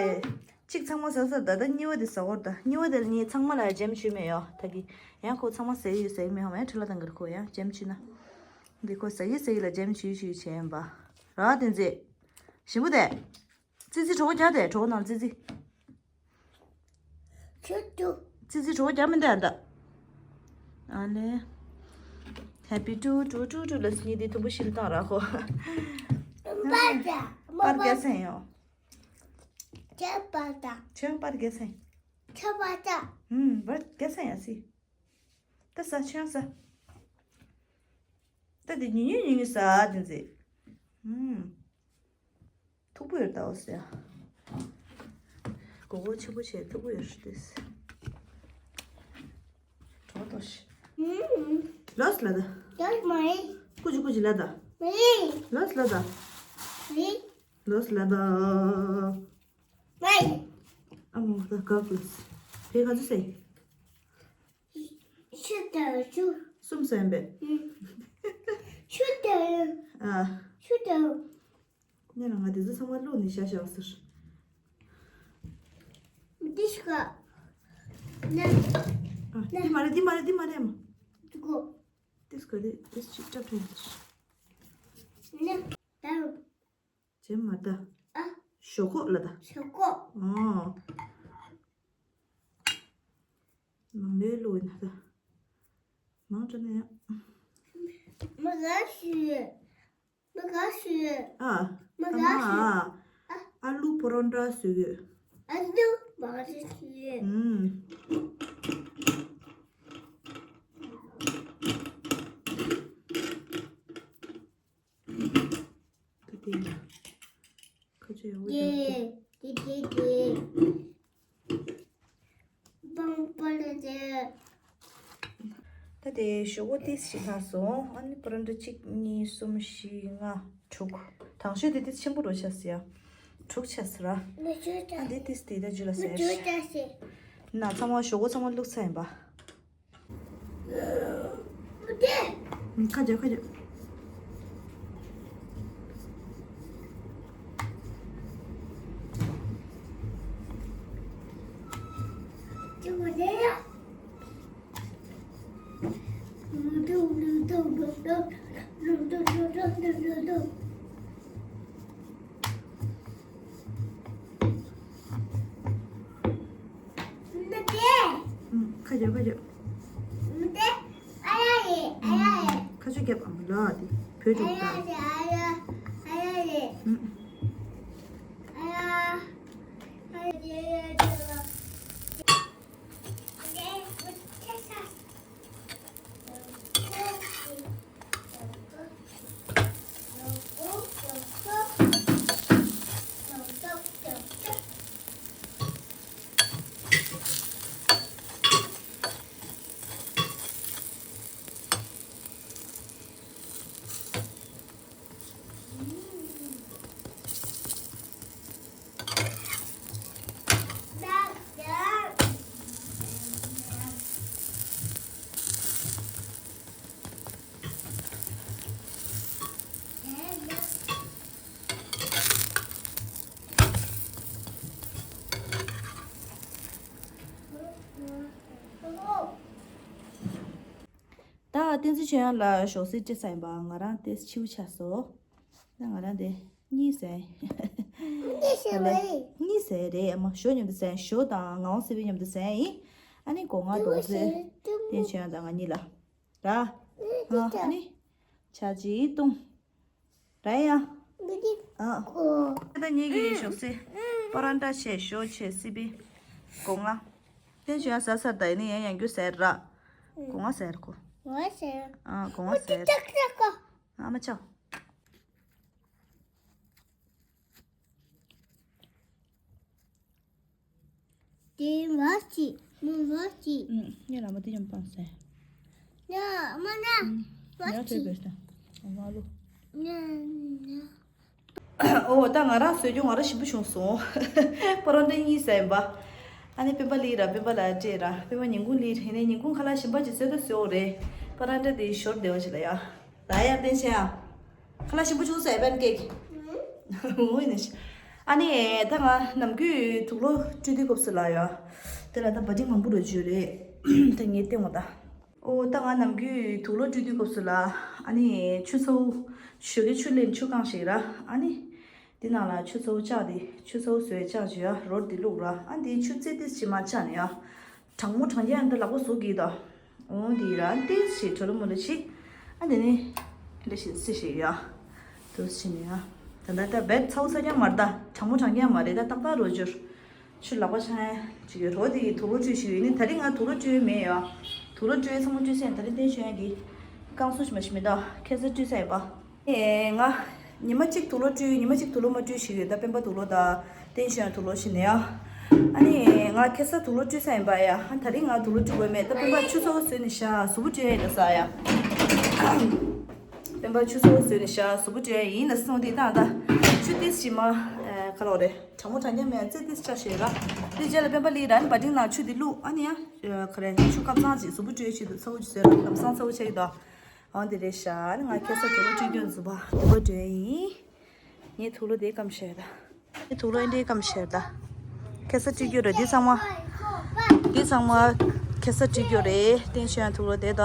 གཅིག་ཚང་མ་ཟ་ས་ད་ལྟ་གཉིས་པ་དེ་ཟ་བར་ད་གཉིས་པ་དེ་ལ་ངས་ཚང་མ་ལ་ཇེམ་བྱུས་མེད་ཡོ་ད་གི། ཡང་ཁོ་ཚང་མ་ཟ་ཡི་ཡོད་ཟ་ཡི་མེད་ཧ་མ་ཡང་ཁྲི་ལ་དང་གར་ཁོ་ཡང་ཇེམ་བྱུས་ན། འདི་ཁོ་ཟ་ཡི་ཟ་ཡི་ལ་ཇེམ་བྱུས་བྱུས་བྱས་ཡིན་པ། ར་དེ་མཛེས། ཞིམ་པོ་དེ། ཙི་ཙི་གྲོགས་རྒྱག་དེ་གྲོགས་ནང་ཙི་ཙི། ཁྱོད་དུ། ཙི་ཙི་གྲོགས་རྒྱག་མི་འདུག་ཨ་ད། ཨ་ལེ། Happy to to to to ལ་སྙིང་དེ་དུམ་བུ་ཤིལ་བཏང་ར་ཁོ། པར་རྒྱག་པར་རྒྱག་སེང་ཡོ། ཁྱོད་པར་ད། ཁྱོད་པར་རྒྱག་སེང་། ཁྱོད་པར་ད། ཧུམ་པར་རྒྱག་སེང་ཡ་སི། ད་ས་ཁྱོད་ས། ད་དེ་ཉུ་ཉུ་ཉུ་ཉུ་ས་དེ་མཛེས། ཧུམ། མཐུག་པོ་ཡོད་ད་འོ་ཟེར། མགོ་སྐོར་ཆེན་པོ་བྱས་མཐུག་པོ་ཡོད་རེད་དེ། གྲོགས་ཏོ་ཤི། ལོས་ལ་ད། ལོས་མ་རེད། ཀུ་ཅི་ཀུ་ཅི་ལ་ད། མ་རེད། ལོས་ལ་ད། རེད། ལོས་ལ་ད། མ་རེད། ཨ་མོ་ད་ག་ཀུ་ལོས། ཕེ་ག་ཚོད་ཟེར། ཆུ་དང་ཆུ། གསུམ་ཟེར་བས། ཆུ་དང་། ཨ། ཆུ་དང་། ཉེ་རང་ང་དེ་ཚོ་ཚང་མ་བླུགས་ནས་བཞག་བཞག་ཟེར། འདི་ཤི་ག་ན། ཨ། འདི་མ་རེད་འདི་མ་རེད་འདི་མ་རེད་མ། འདི་གོ། དེ་སྐོར་དེ་དེ་ཅིག་སྐྲ་ཕྲེང་ཟེར། ན། ད། ཇེམ་མ་ད། ཨ། ཞོག་ཁོག་ལ་ད། ཞོག་ཁོག་ཨོ། ནང་ལས་བླུགས་ཡིན་ད། མང་དྲགས་ན་ཡང་། མ་ག་ཤི། མ་ག་ཤི། ཨ། མ་ག་ཤི། ཨ་ལུ་པོ་རོན་ཊ་བཟོས་ཡོད། ཨ་ལུ་པོ་རོན་ཊ་བཟོས་ཡོད། ཨུམ། ཏེ་ཏེ་ཏེ། པང་པར་ཏེ། ད་དེ་ཞོག་ཁོག་ཏིས་ཞིག་ལྷག་སོང་། ཨ་ནི་པ་རན་ཏྲ་གཅིག་གཉིས་གསུམ་བཞི་ལྔ་དྲུག་དང་ཤོས་དེ་ཏིས་ཆེན་པོ་རུ་ཆགས་སོང་ཡ། དྲུག་ཆགས་སོང་ར། ཨ་འདི་ཏིས་དེ་ད་ཇུ་ལ་ཟེར། ན་ཚང་མ་ཞོག་ཁོག་ཚང་མ་བླུགས་ཚར་ཡིན་པ། ཁ་རྒྱག་ཁ་རྒྱག་ཁ་རྒྱབ་ཁ་རྒྱབ། ཁ་ཆུ་རྒྱབ་ཨ་མ་ལ་དེ་བོད་ཕྲུག་ད། ད་བསྟན་འཛིན་ཆོས་དབྱངས་ལ་ཞོག་སེ་སྤྲད་ས་ཡིན་པ། ང་རང་དེ་འཆིའུ་ཆགས་སོང་། ད་ང་རང་དེ་གཉིད་ཟ་ཡིན། གཉིད་ཟ་ཡིན་རེད་ཨ་མ། ཞོ་མཉམ་དུ་ཟ་ཡིན། ཞོ་དང་ངག་དབང་སེ་བའི་མཉམ་དུ་ཟ་ཡིན། ཨ་ནི་སྒོ་ང་རྡོག་རྫས་བསྟན་འཛིན་ཆོས་དབྱངས་དང་ང་གཉིས་ལ། ར། ཨ་ནི། ཆ་ཅི་བཏུང་། ར་ཡ། ཨ། ད་ངེད་ཀྱི་ཞོག་སེ། པ་རན་ཏྲ་བྱས། ཞོ་བྱས། སི་པི། སྒོ་ང་། དེ་བྱས་ཟ་ས་ད་ཡིན་ན་ཡང་ཡང་རྒྱུ་ཟེར་ར། སྒོ་ང་ཟེར་ཁོ། ང་ཟེར། ཨ་སྒོ་ང་ཟེར། ཨ་མ་ཆོ། དེ་མ་ཅི་མོ་མ་ཅི། ངས་ལ་མ་དེ་ཡང་སྤངས་ཟེར། ཡ་མ་ན་མ་ཡ་ཅི། ཐོས་པས་ད། ཨ་མ་ལོ། ཡ་ཡ། ཨོ་ད་ང་རང་བཟོས་རྒྱུ་ང་རང་ཞིམ་པོ་བྱུང་སོང་། པ་རོན་ཏེ་གཉིས་ཟ་ཡིན་པ། ཨ་ནི་སྤེན་པ་ལི་ར་སྤེན་པ་ལ་སྤྲད་ར། སྤེན་པ་ཉིན་གུང་ལི་རེད། ནས་ཉིན་གུང་ཁ་ལག་ཞིམ་པ་ཅིག་བཟོས་ད་བཟོས་འོ་རེད། པ་རོན་ཏེ་དེ་ཞོར་བདེ་བ་ཞིག་ལ་ཡ། ད་ཡར་བསྟན་བྱས་ཨ། ཁ་ལག་ཞིམ་པོ་བྱུང་ཟེར་བན་ཀེག་ངོ་ཡིན་ནི་ཤི། ཨ་ནི་ད་ང་ནམ་རྒྱུན་དུག་ལོག་བཀྲུས་དུས་སྐབས་སུ་ལ་ཡ། དེ་ལ་ད་བ་ཏིང་མང་པོ་རུ་བརྗོད་རེད། ད་ངས་བསྟན་འོ་ད། ཨོ་ད་ང་ནམ་རྒྱུན་དུག་ལོག་བཀྲུས་དུས་སྐབས་སུ་ལ། ཨ་ནི་ཆུ་ཚ་བོ། ཞོགས་ཀས་ཆུ་ལེན་ཆུ་བཀང་ཞིག་ར། ཨ་ནི། འདི་ནང་ལ་ཆུ་ཚ་བོ་བཅག་དེ་ཆུ་ཚ་བོ་བཟོས་བཅག་བྱས་ཡ་རོར་དེ་བླུགས་ར། ཨ་འདི་ཆུ་ཙེ་ཏིས་ཅི་མ་བཅག་ནས་ཡ། གྲང་མོ་གྲང་རྐྱང་འདི་ལག་པ་ཟུག་གི་ད། འོང་འདི་ར་ཏིས་ཞིག་གྲོ་ལོ་མོ་ལོ་ཞིག་ཨ་འདི་ནི། འདི་ཞིག་སི་ཞིག་ཡ། དུ་ཞིག་ནས་ཡ། ད་ད་ད་བེད་ཚ་བོ་ཚ་རྐྱང་མ་རེད་ད། གྲང་མོ་གྲང་རྐྱང་མ་རེད་ད། ཏག་ཏག་རོ་བཅུར། ཆུ་ལག་པ་ཆང་ཡ་ཅིག་ཡོད་རོ་དེ་གི་དུག་ལོག་བཀྲུས་ཤིག་ཡོད་ནི། ད་རིང་ང་དུག་ལོག་བཀྲུས་མེད་ཡ། དུག་ལོག་བཀྲུས་ཚང་མ་བཀྲུས་སེ་ད་རིང་བསྟན་ཆོས་ཡ་གི། བཀང་སོ་ཞིག་མ་ཞིག་མི་ད་ཁ་སང་བཀྲུས་ས་ཡིན་པ། ཨེ་ང་། ཉི་མ་གཅིག་དུག་ལོག་བཀྲུས། ཉི་མ་གཅིག་དུག་ལོག་མ་བཀྲུས་ཤིག་ཡོད་ད། སྤེན་པ་དུག་ལོག་ད། བསྟན་ཆོས་ཡ་དུག་ལོག་ཞིག་ནས་ཡ། ཨ་ནི་ང་ཁ་སང་དུག་ལོག་བཀྲུས་ས་ཡིན་པ་ཡ། ཨ་ད་རིང་ང་དུག་ལོག་བཀྲུས་དགོས་མེད་ད། སྤེན་པ་ཆུ་ཚ་བོ་བཟོས་ནས་བཞག་གཟུགས་པོ་བཀྲུས་ཡ་ཡིན་ད་ཟ་ཡ། སྤེན་པ་ཆུ་ཚ་བོ་བཟོས་ནས་བཞག་གཟུགས་པོ་བཀྲུས་ཡ་ཡིན་ད་སོང་དེ་ད་ད། ཆུ་ཏིས་ཞིག་མ། ཨེ་ཁ་ལོ་རེད། གྲང་མོ་གྲང་རྐྱང་མེད་ཙེ་ཏིས་ཆ་ཤེས་ར། དེ་རྗེས་ལ་སྤེན་པ་ལི་ར་ནི་བ་ཏིང་ནང་ཆུ་དེ་བླུགས། ཨ་ནི་ཡ། ཁ་རེ་ཆུ་སྐབས་ཚང་ཅིག་གཟུགས་པོ་བཀྲུས་ཆེད་དུ་ཚ་བོ་ཅིག་བཟོས་ར། ལམ་སང་ཚ་བོ་ཆགས་ཀྱི་འདུག་འོང་དེ་རེད་ཤག་ཨ་ནི་ང་ཁ་སང་དུག་ལོག་བཀྲུས་རྒྱུ་འཛུམ་པ་དུ་བ་འདྲ་ཡིན། ངས་དུག་ལོག་དེ་སྐམ་ཤེར་ད། ངས་དུག་ལོག་འདི་སྐམ་ཤེར་ད། ཁ་སང་བཀྲུས་རྒྱུ་རེད་འདི་ཚང་མ། འདི་ཚང་མ། ཁ་སང་བཀྲུས་རྒྱུ་རེད། བསྟན་ཆོས་ཡ་དུག་ལོག་དེ་ད།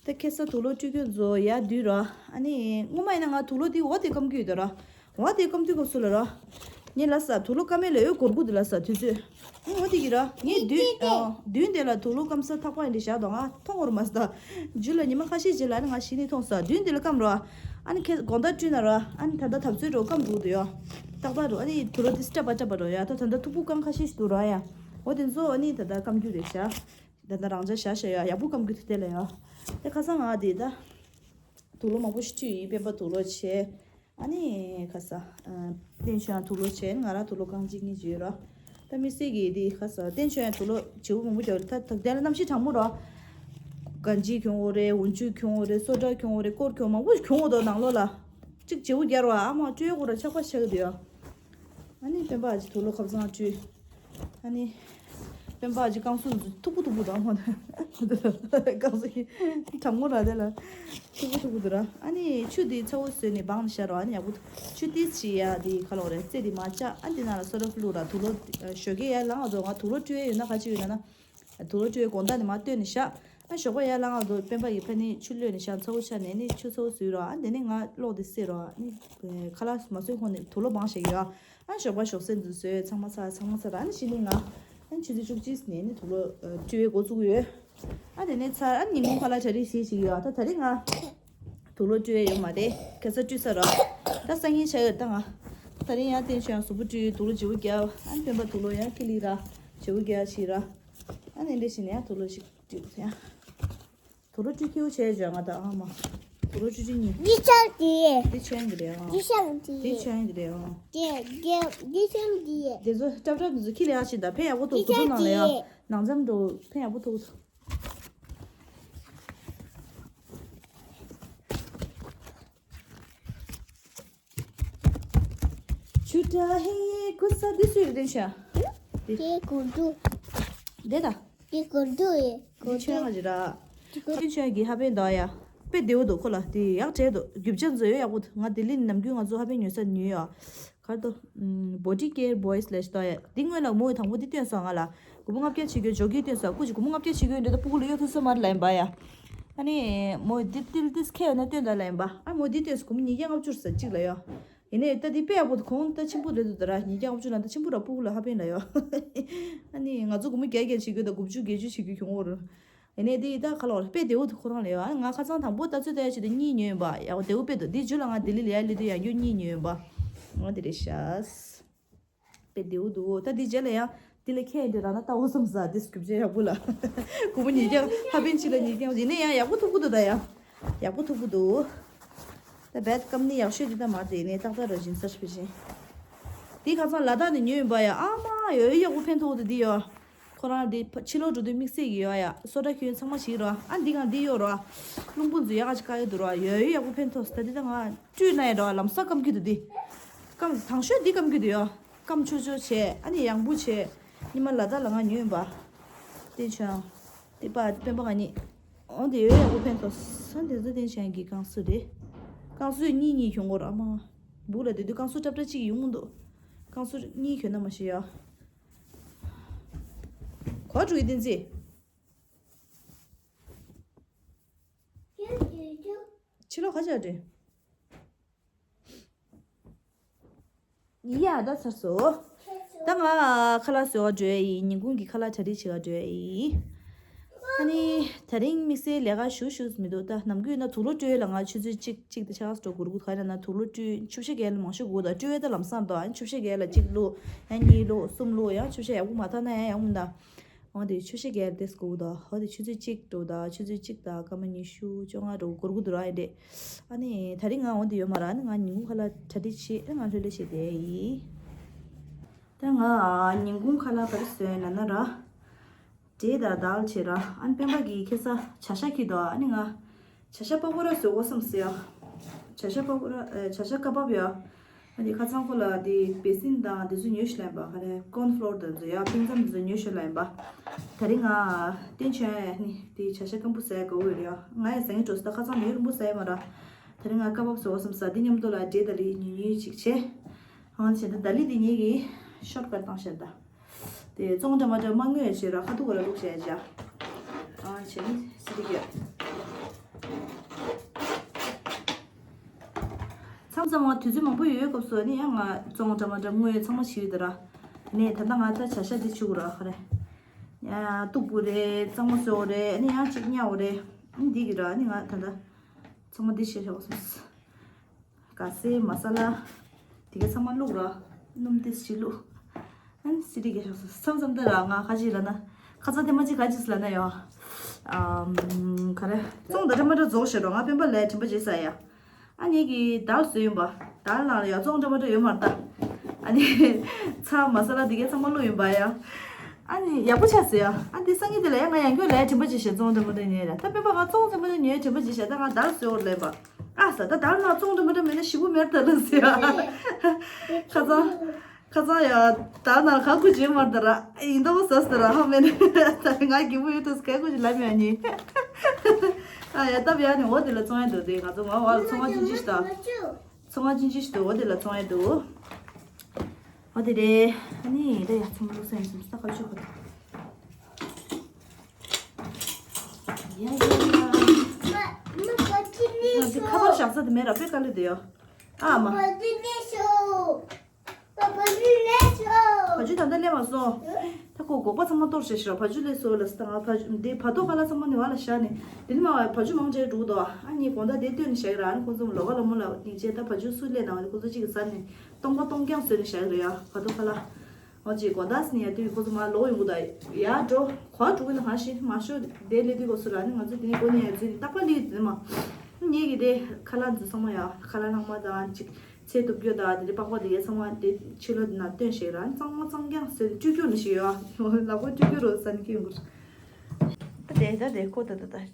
ད་ཁ་སང་དུག་ལོག་བཀྲུས་རྒྱུ་འཛོ་ཡ་དུས་ར། ཨ་ནི་སྔོན་མ་ཡིན་ན་ང་དུག་ལོག་དེ་འོ་དེ་སྐམ་གི་ཡོད་ད་ར། འོ་དེ་སྐམ་དུས་སྐབས་སུ་ལ་ར། ངས་ལ་ས་དུག་ལོག་སྐམ་མེད་ལ་ཡོད་གོར་གུ་དེ་ལ་ས་དུས་ཚོད། ཨ་འོ་དེ་གི་ར་ངས་དུས་ཨ་དུས་དེ་ལ་དུག་ལོག་སྐམ་ས་ཐག་པ་ཡིན་དེ་བཞག་དང་ང་མཐོང་བར་མ་ས་ད། རྒྱུ་ལ་ཉི་མ་ཁ་ཤས་རྗེས་ལ་ཨ་ནི་ང་ཤི་ནི་མཐོང་ས་དུས་དེ་ལ་སྐམ་ར། ཨ་ནི་ཁེ་དགོང་དག་བཀྲུས་ན་ར། ཨ་ནི་ད་ལྟ་ཐབ་ཚོད་རོ་སྐམ་འདུག་དུ་ཡོ། ཏག་ཏག་རོ་ཨ་ནི་དུག་ལོག་དེ་སྐྲ་པ་སྐྲ་པ་རོ་ཡ་ད་ད་ལྟ་ཐུག་པུ་སྐམ་ཁ་ཤས་ཤིག་འདུག་ར་ཡ། འོ་དེ་ཚོ་ཨ་ནི་ད་ལྟ་སྐམ་རྒྱུ་རེད་ཤག་ད་ལྟ་རང་ཅག་བཞག་བཞག་ཡ་ཡག་པོ་སྐམ་རྒྱུ་དེ་དེ་ལ་ཡ། དེ་ཁ་སང་ང་དེ་ད། དུག་ལོག་མང་པོ་ཞིག་བཀྲུས་ཡིན། སྤེན་པ་དུག་ལོག་བྱས། ཨ་ནི་ཁ་ས་བསྟན་ཆོས་དུག་ལོག་བྱས། ང་རང་དུག་ལོག་རྐང་གཅིག་གཉིས་ཅིག་ཡོད་ར། ད་དམིགས་བསལ་གྱི་དེ་ཁ་ས་བསྟན་ཆོས་དུག་ལོག་བྱེད་པོ་མང་པོ་རྒྱག་ད་ད་དེ་ལ་གནམ་གཤིས་གྲང་མོ་ར། གན་ཇི་གྱོན་འོ་རེད། འོ་ཆུ་གྱོན་འོ་རེད། སོ་ཊ་གྱོན་འོ་རེད། སྐོར་གྱོན་མང་པོ་གྱོན་འོ་དོ་ནང་ལོགས་ལ། གཅིག་བྱེད་པོ་རྒྱག་ར་ཨ་མ་སྤྲོད་དགོས་ར་ཆག་པ་ཆག་གི་འདུག་ཡ། ཨ་ནི་སྤེན་པ་ཨ་ཅེ་དུག་ལོག་ཁབ་ཚང་བཀྲུས། ཨ་ནི་སྤེན་པ་ཨ་ཅེ་རྐང་སོ་མཐུག་པོ་མཐུག་པོ་དང་མ་རྐང་སོ་གྲང་མོ་ར་དེ་ལ་མཐུག་པོ་མཐུག་པོ་འདུག་ར། ཨ་ནི་ཆུ་དེ་ཚ་བོ་བཟོས་ནས་སྦངས་ནས་བཞག་རོགས། ཨ་ནི་ཡག་པོ་ཆུ་ཏིས་ཅིག་ཡ་དེ་ཁ་ལོག་རེད། རྩེ་དེ་མ་བཅག་ཨ་ནི་དེ་ནང་ལ་སོ་ཊ་བླུགས་ར། དུག་ལོག་ཞོགས་ཀས་ཡར་ལངས་ང་ཚོ་ང་དུག་ལོག་བཀྲུས་ཡ་ཡོད་ན་ག་ཅི་ཡོད་ན་ན། དུག་ལོག་བཀྲུས་ཡ་དགོང་དག་ནས་མ་སྟོན་ནས་བཞག་ཨ་ཞོགས་པ་ཡར་ལངས་ང་ཚོ་སྤེན་པ་ཡི་ཕ་ནི་ཆུ་གློད་ནས་བཞག་ཚ་བོ་ཆགས་ནས་ནི་ཆུ་ཚ་བོ་བཟོས་རོགས། ཨ་དེ་ནས་ང་གློག་དེ་བསད་རོགས། ཨ་ནི་ཁ་ལག་མ་བཟོས་གོང་ནས་དུག་ལོག་སྦངས་བཞག་གི་ཡོད། ཨ་ཞོགས་པ་ཞོགས་ཟས་འདི་བཟོས་ཚང་མ་ཚར་ཚང་མ་ཚར། ཨ་ནི་གཞི་ནས་ང་ཨ་ཆུ་ཚོད་བཅུ་གཅིག་ནས་ནི་དུག་ལོག་བཀྲུ་བའི་འགོ་བཙུགས་ཡོད། ཨ་དེ་ནས་ཚར་ཨ་ཉིན་མོ་ཁ་ལག་གྲ་སྒྲིག་བྱེད་ཅིག་ཡོད། ཨ་ད་ད་རེས་ང་དུག་ལོག་བཀྲུ་བའི་ཡོད་མ་རེད། ཁ་སང་བཀྲུས་ཚར་རོ། ད་སང་ཉིན་བྱ་ཡོད་ད་ང་། ད་རེས་ཡང་བསྟན་ཆོས་ཡང་གཟུགས་པོ་བཀྲུས་དུག་ལོག་བརྗེ་པོ་བརྒྱབ། ཨ་སྤེན་པ་དུག་ལོག་ཡང་ཀི་ལི་ར་བརྗེ་པོ་བརྒྱབ་ཞིག་ར། ཨ་ནི་འདི་བཞིན་ཡང་དུག་ལོག་ཞིག་བཀྲུས་ཡང་། དུག་ལོག་བཀྲུས་ཁྱེའུ་བྱས་བྱས་ང་ད་ཨ་མ། དུག་ལོག་བཀྲུས་བཀྲུས་གཉིས། འདི་ཆང་དེ། འདི་ཆང་གི་རེད་ཨ། འདི་ཆང་དེ། འདི་ཆང་གི་རེད་ཨ། དེ་དེ་འདི་ཆང་དེ། དེ་ཚོ་ཏྲབ་ཏྲབ་འདི་ཚོ་ཁྱི་ལ་ཡག་ཞིག་ད་ཕན་ཡག་པོ་ཐོག་འདི་དུ་ཆང་ནང་ལ་ཡ། དེ། ནང་འཛམ་འགྲོ་ཕན་ཡག་པོ་ཐོག་ཆུ་ཏྲ་ཧེ་ཀུ་ས་འདི་སུའི་རེད་ཤ། དེ་གོར་དུ། དེ་ད། དེ་གོར་དུ་ཡེ། འདི་ཆོས་ང་ཅི་ར། དེ་གོར་དུ་ཆོས་ཀྱི་ཧ་པན་དོ་ཡ། དཔེ་བདེ་བོ་འདུག་ཁོ་ལ་དེ་ཡག་བྲལ་འདུག་རྒྱུ་ཆ་མཛོད་ཡོད་ཡག་པོ་འདུག་ང་ལྡི་ལི་ནམ་རྒྱུན་ང་ཚོ་ཧ་པན་ཉོ་ས་ཉོས་ཡོད། གར་དོ། Body Care Boys ལས་ཤི་དོ་ཡ། འདི་སྔོན་ལ་མོ་ཡི་དང་པོ་འདི་སྟོན་སོང་ང་ལ། སྒོར་མོ་ལྔ་བརྒྱ་བྱེད་རྒྱུ་འཇོག་གི་སྟོན་སོང་སྐུ་ཅི་སྒོར་མོ་ལྔ་བརྒྱ་བྱེད་རྒྱུ་འདི་ད་སྤུ་གུ་ལ་གཡོ་ཐུབ་ས་མ་རེད་ལ་ཡིན་པ་ཡ། ཨ་ནི་མོ་འདི་ཏིལ་ཏིས་ཁེ་ཡོད་ན་སྟོན་ད་ལ་ཡིན་པ། ཨ་མོ་འདི་ཏིས་སྒོར་མོ་ཉིས་བརྒྱ་ལྔ་བཅུ་ཟེར་གཅིག་ལ་ཡོད། ཡིན་ནའི་ད་འདི་དཔེ་ཡག་པོ་འདུག་གོང་ད་ཆེན་པོ་རེད་འདུག་ད་ར་ཉིས་བརྒྱ་ལྔ་བཅུ་ལ་ད་ཆེན་པོ་ར་སྤུ་གུ་ལ་ཧ་པན་ལ་ཡོད། ཨ་ནི་ང་ཚོ་སྒོར་མོ་བརྒྱ་བརྒྱ་བྱེད་རྒྱུ་ད་དགུ་བཅུ་བརྒྱད་ཅུ་བྱེད་རྒྱུ་གྱོང་བོ་རེད། ཡིན་ནའི་འདི་ད་ཁ་ལོ་རེད་དཔེ་བདེ་བོ་འདུག་ཁོ་རང་ལ་ཡོད། ཨ་ནི་ང་ཁ་སང་དང་པོ་ད་ཚོད་ད་ཡ་བྱེད་དུ་གཉིས་ཉོས་ཡིན་པ་ཡག་པོ་བདེ་བོ་དཔེ་འདུག་འདི་རྒྱུ་ལ་ང་ལྡི་ལི་ལ་ཡ་སླེབས་དུས་ཡང་རྒྱུ་གཉིས་ཉོས་ཡིན་པ། ཨ་འདི་རེད་ཤག་དཔེ་བདེ་བོ་འདུག་ད་འདི་རྗེས་ལ་ཡང་འདི་ལས་ཁྱད་འདི་རང་ན་ལྟ་བོ་བསམ་ས་འདི་སྐྱུབ་ཆ་ཡག་པོ་ལ། སྒོར་མོ་ཉིས་བརྒྱ་ཧ་པན་ཅི་ལ་ཉིས་བརྒྱ་ཡིན་ནའི་ཡང་ཡག་པོ་ཐུག་གི་འདུག་ད་ཡང་ཡག་པོ་ཐུག་གི་འདུག་ད་བད་ཀམ་ནི་ཡག་ཤོས་འདི་ད་མ་རེད་ནས་ཏག་ཏག་ར་བཞིན་སར་སྤེལ་བཞིན། འདི་ཁ་སང་ལ་དྭགས་ནས་ཉོས་ཡིན་པ་ཡ་ཨ་མ་ཡོད་ཡག་པོ་ཕན་ཐོགས་འདུག་འདི་ཡོད། ཁོ་རང་འདི་ཕ་ཕྱི་ལོགས་འགྲོ་དུས་དམིགས་བསལ་གྱི་ཡོད་ཡ། སོ་ཊ་ཁྱོད་ཚང་མ་ཞིག་རོ། ཨ་འདི་གང་འདི་གཡོག་རོ། རླུང་བུ་འཛུལ་ཡག་ག་ཅིག་དཀའ་ཡོད་འདུག་རོ། ཡོད་ཡོད་ཡག་པོ་ཕན་ཐོགས་ད་འདི་ད་ང་བཀྲུས་ན་ཡ་རོ་ལམ་སང་སྐམ་གི་འདུག་འདི། སྐམ་དང་ཤོས་འདི་སྐམ་གི་འདུག་ཡོ། སྐམ་ཆོ་ཆོ་བྱས་ཨ་ནི་ཡང་བུ་བྱས། ཉི་མ་ལ་དྭགས་ལ་ང་ཉོས་ཡིན་པ། བསྟན་ཆོས་འདི་པ་སྤེན་པ་ང་གཉིས། འོ་འདི་ཡོད་ཡག་པོ་ཕན་ཐོགས་ས་འདི་ཚོ་བསྟན་ཆོས་ཀྱི་རྐང་སུ་རེད། རྐང་སུ་གཉིས་གཉིས་གྱོང་གོ་ར་ཨ་མ། སྦུག་ལ་དེ་དུས་རྐང་སུ་ཏྲབ་ཏྲ་གཅིག་ཡོང་གི་འདུག་རྐང་སུ་གཉིས་གྱོན་ན་མ་ཤེས་ཡ། གོ་འགྲོ་གི་བསྟན་འཛིན། ཕྱི་ལོགས་ཁ་ཆག་འདྲེ། ཡ་ད་ཚར་སོ། ད་ང་ཁ་ལག་བཟོ་བ་འགྲོ་ཡ་ཡིན། ཉིན་གུང་གི་ཁ་ལག་གྲ་སྒྲིག་བྱེད་ག་འགྲོ་ཡ་ཡིན། ཨ་ནི་དེ་རིང་དམིགས་བསལ་ལས་ཀ་ཞུ་ཞུས་མི་འདུག་ད་ནམ་རྒྱུན་ན་དུག་ལོག་བཀྲུས་ལ་ང་ཆུ་ཚོད་གཅིག་གཅིག་དང་ཕྱེད་ཀ་འགྲོ་དགོས་རེད། ག་རེ་ན་དུག་ལོག་བཀྲུས་ཆུ་བཤལ་རྒྱག་ལ་མང་ཤོས་དགོས། ད་བཀྲུས་ད་ལམ་སང་ད་ཨ་ནི་ཆུ་བཤལ་རྒྱག་ལ་གཅིག་བླུགས་ཡང་གཉིས་བླུགས་གསུམ་བླུགས་ཡང་ཆུ་བཤལ་ཡག་པོ་མ་ཐག་ན་ཡང་ཡག་པོ་མི་འདུག་འོ་དེ་ཆུ་བཤལ་རྒྱག་ཡ་དེ་སྒུག་དང་། འོ་དེ་ཆུ་ཚོད་གཅིག་འགྲོ་དང་ཆུ་ཚོད་གཅིག་དང་སྐར་མ་ཉི་ཤུ་བཅོ་ལྔ་འགྲོ་འགོར་གི་འདུག་ར། ཨེ་འདྲས། ཨ་ནི་དེ་རིང་ང་འོ་དེ་ཡོད་མ་ར། ཨ་ནི་ང་ཉིན་གུང་ཁ་ལག་གྲ་སྒྲིག་བྱེད། ཨ་ང་ལྷོད་ལྷོད་བྱེད་དེ་ཡིན། ད་ང་ཉིན་གུང་ཁ་ལག་ག་རེ་བཟོས་ན་ན་ར། འབྲས་དང་དལ་བྱེད་ར། ཨ་ནི་སྤེན་པ་གིས་ཁ་སང་བྱ་ཤ་ཁྱེར་འདུག་ཨ་ནི་ང་བྱ་ཤ་པ་ཀོ་ར་བཟོ་དགོས་བསམ་སོང་ཡ། བྱ་ཤ་པ་ཀོ་ར་ཨ་བྱ་ཤ་ཀ་བབ་ཡ། ཨ་ནི་ཁ་སང་ཁོ་ལ་དེ་བེ་སིན་དང་དེ་ཚོ་ཉོས་ཤོག་ལབ་ཡིན་པ། ག་རེ་ཀོན་ཕློར་དེ་ཚོ་ཡ་ཕིང་ཙམ་དེ་ཚོ་ཉོས་ཤོག་ལབ་ཡིན་པ། དེ་རིང་ང་བསྟན་ཆོས་ནི་དེ་བྱ་ཤ་སྐམ་པོ་ཟ་ཡ་དགའ་བོ་ཡོད་རེད་ཡ། ང་ཡ་ཟ་ངེས་འགྲོ་སོང་། ད་ཁ་སང་མི་རིང་པོ་ཟ་ཡ་མ་ར། དེ་རིང་ང་ཀ་བབ་བཟོ་བསམ་ས། དེ་མཉམ་དུ་ལ་འབྲས་དང་ལི་ཉུང་ཉུང་ཅིག་བྱས། ཨང་བྱས་ད་ད་ལི་དེ་ངེད་ཀྱིས་ཤོར་ཀཊ་བཏང་ཤག་ད། དེ་བཙོང་འདྲ་མ་འདྲ་མ་དངོས་བྱས་ར་ཁ་ཐུག་ག་ལ་བླུགས་བྱས་བྱ། ཨ་བྱས་ནི་སི་ཏི་ག་མཚམས་མཚམས་ང་དུས་ཚོད་མང་པོ་ཡོད་སྐབས་སུ་ནི་ཡང་ང་བཙོང་འདྲ་མ་འདྲ་དངོས་ཚང་མ་ཞིག་ཡོད་ད་ར། ནས་ད་ལྟ་ང་ད་བྱ་ཤ་འདི་བྱུག་ར་ཁ་རེ། ཡང་སྟུག་པོ་རེད། གཙང་མ་བཟོ་རེད། ནི་ཡང་གཅིག་ཉལ་བ་རེད། ནི་འདི་གི་ར་ནི་ང་ད་ལྟ་ཚང་མ་འདི་བྱས་ཤག་སོང་། ག་སེ་མ་ས་ལ། དེ་ག་ཚང་མ་བླུགས་ར། སྣུམ་ཏིས་ཅིག་བླུགས། ཨན་སི་ཏི་ག་ཤོག་སོ་མཚམས་མཚམས་དེ་ར་ང་ཁ་ཅིག་ལ་ན། ཁ་ཚ་དེ་མ་ཅིག་ག་ཅིག་ལ་ན་ཡོ། ཨམ་ག་རེ། བཙོང་ད་འདྲ་མ་འདྲ་རྫོགས་ཤེས་རོ། ང་སྤེན་པ་ལས་དྲིན་པ་བརྗེད་ས་ཡ། ཨ་ནི་གི་དཱལ་བཟོས་ཡིན་པ། དཱལ་ནང་ལ་ཡ་བཙོང་འདྲ་མ་འདྲ་ཡོད་མ་རེད་ད། ཨ་ནི་ཚྭ་མ་ས་ལ་དེ་གའི་ཚང་མ་བླུགས་ཡིན་པ་ཡ། ཨ་ནི་ཡག་པོ་ཆགས་ཟེར་ཡ། ཨ་འདི་སང་ཉིན་དེ་ལ་ཡ་ང་ཡང་སྐྱོ་ལས་དྲན་པ་ཅིག་བྱས་བཙོང་འདྲ་མ་འདྲ་ཉོས་ར། ད་སྤེན་པ་ང་བཙོང་འདྲ་མ་འདྲ་ཉོས་དྲན་པ་ཅིག་བྱས། ད་ང་དཱལ་བཟོས་འོར་ལེན་པ། ཨ་ས་ད་དཱལ་ནང་བཙོང་འདྲ་མ་འདྲ་མེད་ན་ཞི་བོ་མེར་ད་ལ་ཟེར་ཡ། ཁ་སང་ཁ་སང་ཡ། ད་ན་ཁ་ཁུ་ཇེ་མར་ད་ར། ཡིན་ད་བོ་ཟ་ཟ་ར་ཧ་མེ་ནེ། ད་ང་གི་བུ་ཡོད་དུས་ཁ་ཁུ་ཇེ་ལ་མེ་ནི། ཨ་ཡ་ད་བ་ཡ་ནི་འོ་དེ་ལ་བཙོང་ཡ་འདུག་དེ། ང་ཚོ་ང་བ་ལ་ཚོང་ང་ཅིན་ཅི་ཞིག་ད། ཚོང་ང་ཅིན་ཅི་ཞིག་འདུག་འོ་དེ་ལ་བཙོང་ཡ་འདུག་འོ་དེ་རེད། ཨ་ནི་ད་ཡ་ཚོང་ལུགས་སེམས་སུམ་ས་ཁ་ཆུ་ཁ། ཡ་ཡ་ཡ། ང་ཚོ་ཁ་པར་བཞག་ས་དེ་མེད་ར། པེ་ཀ་ལི་དེ་ཡོ། ཨ་མ། བ་ཕྱུགས་ད་ལྟ་སླེབས་མ་སོང་། ད་ཁོ་སྒོག་པ་ཚང་མ་གཏོར་བྱས་ཤག་བ་ཕྱུགས་སླེབས་སོང་ལ་ཟེར། ད་ང་བ་ཕྱུགས་འདི་བ་ཏོག་ཁ་ལག་ཚང་མ་ནི་བ་ལ་བཞག་ནས། དེ་ནི་མ་བ་ཕྱུགས་མང་ཆེ་འགྲོ་འདུག་ཨ་ནི་དགོང་དག་དེ་སྟོན་ནས་བཞག་གི་ར། ཨ་ནི་ཁོང་ཚོ་ལོ་ག་ལ་མོ་ལ་སྙིང་རྗེ། ད་བ་ཕྱུགས་སུ་སླེབས་ན་བ་ནི་ཁོང་ཚོ་གཅིག་གིས་ཟ་ནས་སྟོང་པ་སྟོང་རྐྱང་བཟོས་ནས་བཞག་གི་རེད་ཡ། བ་ཏོག་ཁ་ལག་འོ་ཅིག་དགོང་དག་ཟིན་ཡ་དུས་ཁོ་ཚོ་མར་ལོག་ཡོང་གི་ད། ཡར་འགྲོ་གོ་བ་འགྲོ་གི་ན་གང་ཤེས་མ་ཤོ་དེ་སླེབས་དུས་གོ་སུ་ལ་ནི་ང་ཚོ་དེ་ནས་གོ་ནས་ཡ་འཛུལ་ནས་རྟག་པར་སླེབས་ཡོད་དེ་མ། ངེད་ཀྱི་དེ་ཁ་ལག་འཛུལ་ཚང་མ་ཡ་ཁ་ལག་ལྷག་མ་དང་ཅིག་ཚལ་གཏུབ་རྒྱུ་དང་དེ་འདྲའི་པགས་པ་དེ་གའི་ཚང་མ་དེ་ཕྱི་ལོགས་དེ་ན་སྟོན་ཞིག་ར་གཙང་མ་གཙང་རྐྱང་བཟོས་ཏེ་བཅུ་རྒྱུ་ནི་ཞིག་ཡོད་ཨ། ལག་པ་བཅུ་རྒྱུ་རོ་ས་ནི་སྐྱོན་དགོས། ད་དེ་ད་དེ་ཁོ་ད་ད་ད།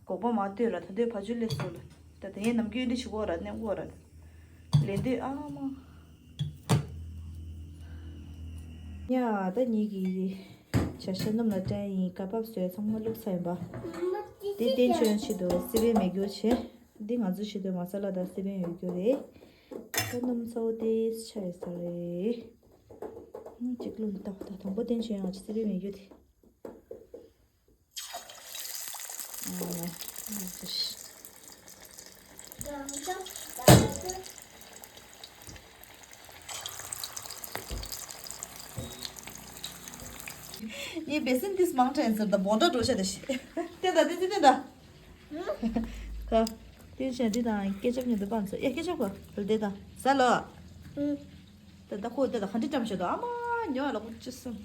སྒོག་པ་མ་ལྟོས་ར། ད་ལྟའི་བ་ཕྱུགས་སླེབས་སོང་ལ། ད་དེ་ངས་ནམ་རྒྱུན་འདི་ཞིག་གོ་ར་ནས་གོ་ར། ལེན་འདོད་ཨ་མ། ཡ་ད་ངེད་ཀྱི་བྱ་ཤ་སྣུམ་ལ་བཀྲ་ཡིན། ཀ་པབ་བཟོས་ཚང་མ་བླུགས་ཚར་ཡིན་པ། འདི་བསྟན་ཆོས་ཆེད་དུ་སི་པན་མེད་རྒྱུ་བྱས། འདི་ང་ཚོ་ཆེད་དུ་མ་ས་ལ་དང་སི་པན་ཡོད་རྒྱུ་རེད། ད་སྣུམ་ཚ་བོ་ཏོག་ཙམ་ཆགས་ཡོད་ས་རེད། ཨ་གཅིག་བླུགས་ནས་ད་ད་དང་པོ་བསྟན་ཆོས་ཡང་ང་ཚོ་སི་པན་མེད་རྒྱུ་དེ། ངས་བེ་སིན་ཏིས་མང་དྲགས་ཟེར་ད་བོང་ཁྲ་འགྲོ་ཤ་དེ་ཤི། བསྟན་ད་བསྟན་ད་བསྟན་ད། ཁ། བསྟན་ཤ་འདི་དང་ཀེ་ཅབ་ཉོ་འདི་པང་ཚོ་ཡ་ཀེ་ཅབ་གོ་བལ་དེ་དང་ཟ་ལོ། ད་ད་ཁོ་དེ་ད་ག་འདྲ་བཀྲམ་ཤ་དོ་ཨ་མ་ཉོ་ལ་ཁོ་ཅི་སོང་།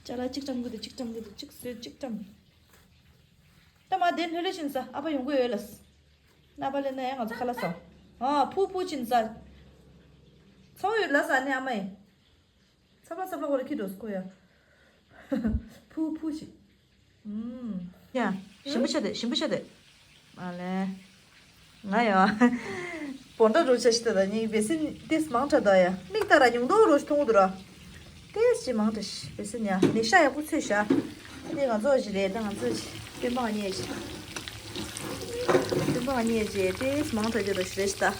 ཅ་ལག་གཅིག་བཀྲམ་གི་འདུག་གཅིག་བཀྲམ་གི་འདུག་གཅིག་བཟོས་གཅིག་བཀྲམ། ད་མ་དེ་ལྷོད་ལྷོད་ཕྱིན་ས་ཨ་ཕ་ཡོང་གི་ཡོད་ལ། ན་ཨ་ཕ་ལེ་ན་ཡ་ང་ཚོ་ཁ་ལག་ཟ། ཨ་ཕུ་ཕུ་ཕྱིན་ས། ཚ་བོ་ཡོད་ལ་ཟ་ནི་ཨ་མ་ཡིན། ཚ་བ་ཚ་བ་ཧོ་ལ་ཁི་འགྲོ་སྐོ་ཡ། ཕུ་ཕུ་ཞིག་ཨུམ། ཡ། ཞིམ་པོ་ཆ་དེ་ཞིམ་པོ་ཆ་དེ། མ་ལེ། ང་ཡ། བོང་ཁྲ་རུ་ཆ་ཞིག་ད་ད་ཉིན་བེ་སིན་ཏིས་མང་དྲགས་ད་ཡ། མིག་ལྟ་ར་ཉུང་དོ་རུ་ཞིག་མཐོང་གི་འདུག་ར། ཏིས་ཅི་མང་དྲགས་ཤིག་བེ་སིན་ཡ། ནི་ཤ་ཡག་པོ་ཚོས་ཤ། འདི་ང་ཚོ་ཞིག་རེད་ད་ང་ཚོ་ཞིག་སྤེན་པ་ང་གཉིས་ཞིག་སྤེན་པ་ང་གཉིས་ཞིག་ཏིས་མང་དྲགས་རྒྱུ་རུ་ཞིག་རེད་ཤིག་ད།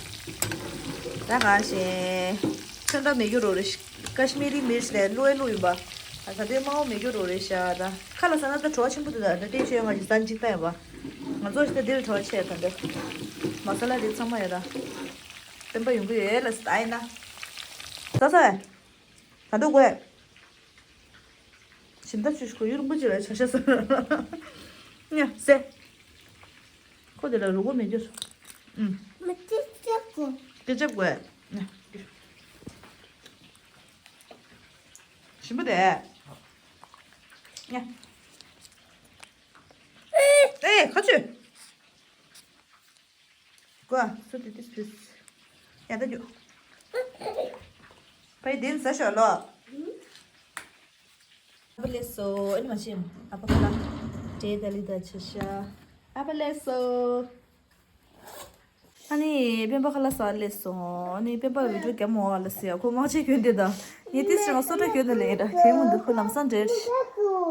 ད་གང་ཞིག་ཚོན་ཁྲ་མེད་རྒྱུ་རུ་རེད་ཤིག་ཀ་ཤི་མི་རི་མིར་ཆི་ལས་བླུགས་ཨེ་བླུགས་ཡིན་པ། ད་ད་དེ་དམར་པོ་མེད་རྒྱུ་རོ་རེད་ཤག་ད་ཁ་ལག་ཟ་ན་ད་བྲོ་བ་ཆེན་པོ་འདུག་ད་ད་ལྟའི་ཆོས་ང་ཞིག་ཟ་འཇིག་ད་ཡིན་པ། ང་ཚོ་ཞིག་ད་འདིར་བྲོ་བ་ཆེ་ད་འདི། མ་ས་ལ་རེད་ཚང་མ་ཡོད་ད། སྤེན་པ་ཡོང་གི་ཡོད་ལ་ཟ་ཡིན་ན། ཟ་ས། ད་འགྲོ་དགོས། ཞིམ་ད་ཆུ་ཞིག་གོ་ཡུ་རུང་པོ་ཅི་ལ་ཆ་ཤ་ཟ། ཉ་སེ། ཁོ་དེ་ལ་རུ་གོ་མེད་རྒྱུ། ཨུམ། མི་ཅི་ཅི་གོ། ཅི་ཅི་གོ། ཞིམ་པོ་དེ། ཉ། ཨེ་ཁ་ཆུ། གོ་སུ་དེ་དེ་སུ། ཡ་ད་རྒྱུ། ཕའི་དེ་ཟ་ཤོག་ལོ། ཨ་ཕ་ལེ་སོ། ཨེ་མ་ཤེས། ཨ་ཕ་ཁ་ལ། ཏྲེ་ད་ལི་ད་ཆ་ཤ། ཨ་ཕ་ལེ་སོ། ཨ་ནི་སྤེན་པ་ཁ་ལག་ཟ་སླེབས་སོང་། ཨ་ནི་སྤེན་པ་བི་ཌིའོ་རྒྱབ་མོ་བ་ལ་ཟེར་ཡ་ཁོ་མང་ཆེ་གྱོན་དེ་དང་། ངས་ཏིས་ཅང་སོ་ཏྲ་གྱོན་དེ་ལེན་ར་གྱོན་མི་འདུག་ཁོ་ལམ་སང་འདྲེར།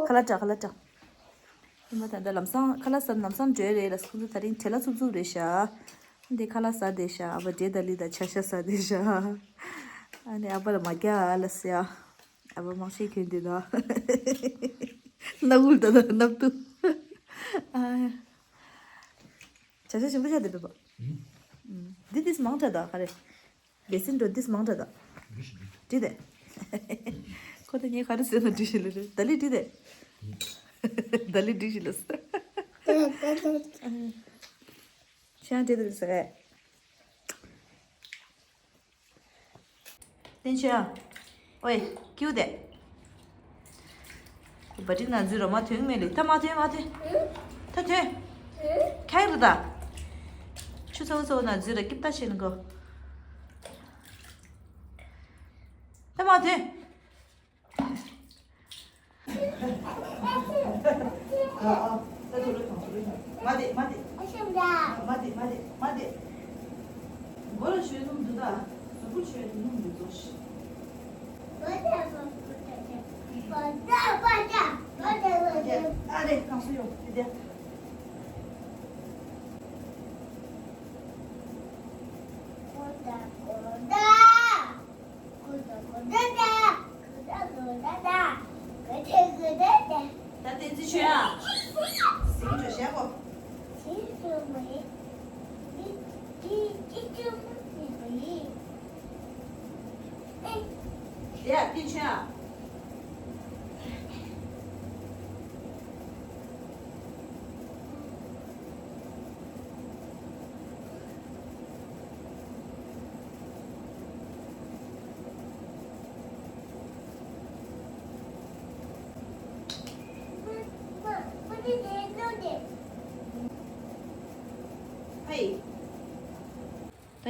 ཁ་ལག་དྲག་ཁ་ལག་དྲག་ཨ་མ་ད་ལྟ་ལམ་སང་ཁ་ལག་ཟ་ལམ་སང་འགྲོ་རེད་ལ་ཁོ་ཚོ་ད་རིང་བྲེལ་ལ་འཚུབ་འཚུབ་རེད་ཤག་འདི་ཁ་ལག་ཟ་བསྡད་ཤག་ཨ་ཕ་འདྲེ་ད་ལི་དང་ཆ་ཤ་ཟ་བསྡད་ཤག་ཨ་ནི་ཨ་ཕ་ལ་མ་རྒྱག་ཨ་ལ་ཟེར་ཡ། ཨ་ཕ་མང་ཆེ་གྱོན་དེ་དང་། སྣ་ཁུག་ད་ད་སྣབས་ཏུ། ཨ། བྱ་བྱ་ཞིམ་པོ་བྱ་དེ་བེ་བ། འདི་ཏིས་མང་དྲགས་ད་ག་རེ། བེ་སིན་འགྲོ་ཏིས་མང་དྲགས་ད། འགྲིག་དེ། ཁོ་ད་ངས་ག་རེ་ཟེར་ན་འགྲིག་ཞིག་ལ་རེད་ད་ལི་འགྲིག་དེ། ད་ལི་འགྲིག་ཞིག་ལ་ཟེར། ཤང་འགྲིག་དེ་ཟེར། བསྟན་ཆོས་ཨ། ཨོའི། ཀིའུ་དེ། ཁོ་བ་ཏི་ན་འཛུལ་རོ་མ་ཐོན་མེད་ལེ་ད་མ་ཐོན་མ་ཐོན། ད་ཐོན། ཁྱག་རུ་ད། ཆུ་ཚ་བོ་ཚ་བོ་ན་འཛུལ་ར་སྐྱིབས་ལྟ་བྱེད་ནི་གོ། ད་མ་དེ། ཨ་ཨ། ད་དུ་རུ་ཐང་དུ་རུ་ཐང་། མ་དེ་མ་དེ། ཨ་ཤམ་ད། མ་དེ་མ་དེ་མ་དེ། མགོ་ལ་ཆུའི་སྣུམ་འདུག་ད། གཟུགས་པོ་ཆུའི་སྣུམ་འདུག་ཙོ་ཤི། ཨ་རེ་གང་སུ་ཡོང་དེ་དེ། ད་བསྟན་འཛིན་ཆོས་ཨ། ཟིང་འགྲོ་བཞག་གོ། ཡ་བསྟན་ཆོས་ཨ།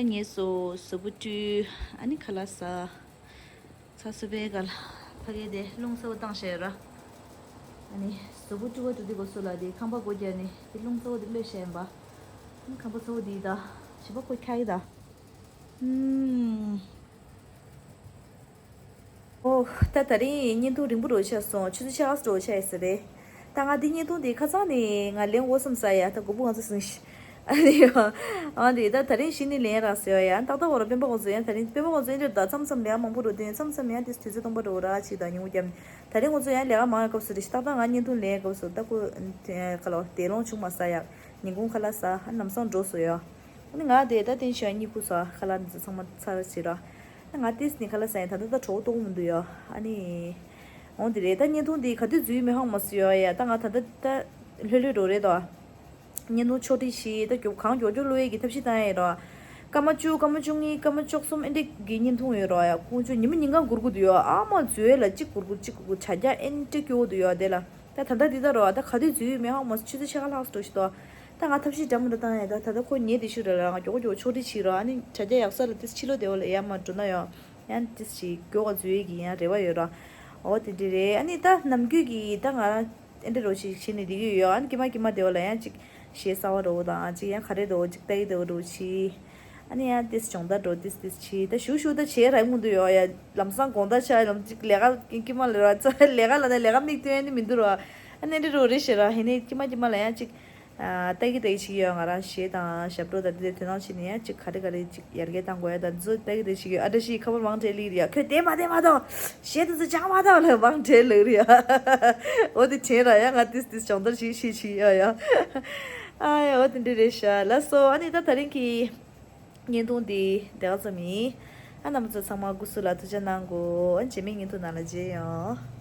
ད་ངས་སོ་གཟུགས་པོ་བཀྲུས། ཨ་ནི་ཁ་ལག་ཟ། ཚ་སུ་པའི་ག་ལ་ཕ་གི་དེ་རླུང་ཚ་བོ་བཏང་བྱས་ར། ཨ་ནི་གཟུགས་པོ་བཀྲུས་པ་དུ་དེ་གོ་སུ་ལ་དེ་ཁང་པ་སྒོ་རྒྱག་ནི་དེ་རླུང་ཚ་བོ་དེ་གློད་བྱས་ཡིན་པ། ཨ་ནི་ཁང་པ་ཚ་བོ་དེ་ད་བྱིས་པ་ཁོ་ཁྱ་ཡི་ད། ཨུམ། ཨོ། ད་དེ་རིང་བརྙན་ཐུང་རིང་པོ་འགྲོ་ཆགས་སོང་། ཆུ་ཚོད་ཕྱེད་ཀ་ཙམ་འགྲོ་ཆགས་ཡོད་ས་རེད། ད་ང་འདི་བརྙན་ཐུང་འདི་ཁ་སང་ནས་ང་ལེན་འོ་བསམ་ས་ཡ། ད་མགོ་བུ་ང་ཚོ་སྲིང་ཤི། ཨ་ནི་ཡ། ཨ་འདི་ད་དེ་རིང་གཞི་ནས་ལེན་རག་ཟེར་ཡ། ཏག་ཏག་འོ་ར་སྤེན་པ་ཁོང་ཚོ་ཡ། དེ་རིང་སྤེན་པ་ཁོང་ཚོ་ཨེ་འདྲ་ད་མཚམས་མཚམས་ལས་ཀ་མང་པོ་འགྲོ་དུས་མཚམས་མཚམས་ཡ་དེ་དུས་ཚོད་སྟོང་པ་འགྲོ་ར་ཅིག་དང་ཉིན་མོ་རྒྱབ་ནས། དེ་རིང་ཁོང་ཚོ་ཡ་ལས་ཀ་མང་བའི་སྐབས་སུ་རེད་ཤི། ཏག་ཏག་ང་བརྙན་ཐུང་ལེན་སྐབས་སུ་ད་ཁོ་ཁ་ལོ་དེ་ལོང་བྱུང་མ་ས་ཡ། ཉིན་གུང་ཁ་ལག་ཟ། ཨ་ལམ་སང་འགྲོ་སོང་ཡ། ཨ་ནི་ང་དེ་ད་བསྟན་ཆོས་གཉིད་ཁུག་སོང་། ཁ་ལག་འདི་ཚང་མ་ཚར་ཟེར་ར། ང་ཏིས་ནི་ཁ་ལག་ཟ་ཡིན། ད་ལྟ་ད་གྲོགས་ལྟོགས་མི་འདུག་ཡ། ཨ་ནི། འོང་དེ་རེད། ད་བརྙན་ཐུང་འདི་ག་དུས་འཛུལ་མི་ཧང་མ་སུ་ཡོད་ཡ། ད་ང་ད་ལྟ་ད་ལྷོད་ལྷོད་འགྲོ་རེད་དོ། བརྙན་ཐུང་ཕྱོགས་སྒྲིག་བྱེད། ད་མགྱོགས་གང་མགྱོགས་མགྱོགས་བླུག་ཡས་ཀྱི་ཐབས་ཤེས་བཏང་ཡས་རོ། སྐར་མ་བཅུ། སྐར་མ་བཅུ་གཉིས། སྐར་མ་བཅུ་གསུམ་ཨེ་འདྲས་ཀྱི་བརྙན་ཐུང་ཡོད་རོ་ཡ། དཀོན་མཆོག་ཉི་མ་ཉིན་གང་སྒུར་དགོས་འདུག་ཡ། ཨ་མ་འཛུལ་ཡས་ལ་གཅིག་སྒུར་དགོས་གཅིག་སྒུར་དགོས། བྱ་རྒྱ་ཨེ་འདྲས་སྐྱོ་བོ་འདུག་ཡ་དེ་ལ། ད་ད་ལྟ་འདི་ལྟ་རོ། ད་ག་དུས་འཛུལ་ཡོད་མེད་ཧང་མ་སུ། ཆུ་ཚོད་ཕྱེད་ཀ་ལྷག་འགྲོ་ཤི་ཏོ། ད་ང་ཐབས་ཤེས་འདྲ་མི་འདྲ་བཏང་ཡས། ད་ད་ལྟ་ཁོ་ཉལ་དེ་ཤུ་ར་ལ། ང་མགྱོགས་མགྱོགས་ཕྱོགས་སྒྲིག་བྱེད་རོ། ཨ་ནི་དྲ་རྒྱ་ཡག་ས་ལ་དེ་ཕྱི་ལོགས་བདེ་བོ་ལ་ཡར་མར་འགྲོ་ན་ཡོ། ཡང་དེ་ཞིག་མགྱོགས་ག་འཛུལ་ཡས་ཀྱི་ཡང་རེ་བ་ཡོད་རོ། འོ་དེ་འདྲ་རེད། ཨ་ནི་ད་ནམ་རྒྱུན་གྱི་ད་ང་རང་ཨེ་འདྲ་རོ་ཞིག་བྱེད་ནས་བསྡད་ཀྱི་ཡོད་ཡོ། ཨ་ནི་ཀྱི་མ་ཀྱི་མ་བདེ་བོ་ལ་ཡང་ཅིག་གཞས་གསར་བ་འདྲ་བོ་དང་ཅིག་ཡང་ག་རེ་འདྲ་བོ་ཅིག་ལྟ་ཡི་འདྲ་བོ་འདྲ་བོ་བྱེད། ཨ་ནི་ཡང་ཏིས་སྦྱོང་བརྡར་འགྲོ་ཏིས་ཏིས་བྱེད། ད་ཞུ་ཞུ་ད་བྱེད་རག་མི་འདུག་ཡོ་ཡ། ལམ་སང་དགོང་དག་ཆ་ལམ་ཅིག་ལས་ཀ་ཀྱི་མ་ལས་ར་ཙ་ལས་ཀ་ལ་ནས་ལས་ཀ་མིག་སྟོན་ནི་མི་འདུག་ར། ཨ་ནི་འདི་རོ་རེ་ཞེ་ར་ཧེ་ནས་ཀྱི་མ་ཀྱི་མ་ལ་ཡང་ཅིག་ཨ་ལྟ་གི་ལྟ་གི་ཞིག་ཡོད། ང་རང་གཞས་དང་ཞབས་བྲོ་དང་དེ་དེ་ནང་ཕྱིན་ནས་ཡང་ཅིག་ག་རེ་ག་རེ་ཅིག་ཡར་རྒྱས་བཏང་དགོས་ཡ་དང་ཚོ་ལྟ་གི་ལྟ་གི་ཞིག་ཡོད། ཨ་འདྲ་ཞིག་ཁ་པར་མང་དྲགས་ལི་རེད་ཡ། ཁྱོད་དེ་མ་དེ་མ་གཏོང་ཞེས་དེ་ཚོ་ཅང་མ་གཏོང་ལ་མང་དྲགས་ལབ་རེད་ཡ། འོ་དེ་དྲན་ར་ཡ། ང་ཏིས་ཏིས་སྦྱོང་བརྡར་ཞིག་ཞིག་ཞིག་ཡ་ཡ། ཨ་ཡ་འོ་དེ་འདྲ་རེད་ཤག་ལགས་སོ། ཨ་ནི་ད་དེ་རིང་གི་བརྙན་ཐུང་འདི་དེ་ག་ཙམ་ཡིན། ཨ་རྣམ་པ་ཚོ་ཚང་མ་སྐུ་གཟུགས་ལ་ཐུགས་ཅག་གནང་དགོས། ཨ་རྗེས་མའི་བརྙན་ཐུང་ནང་ལ་མཇལ་ཡོང་།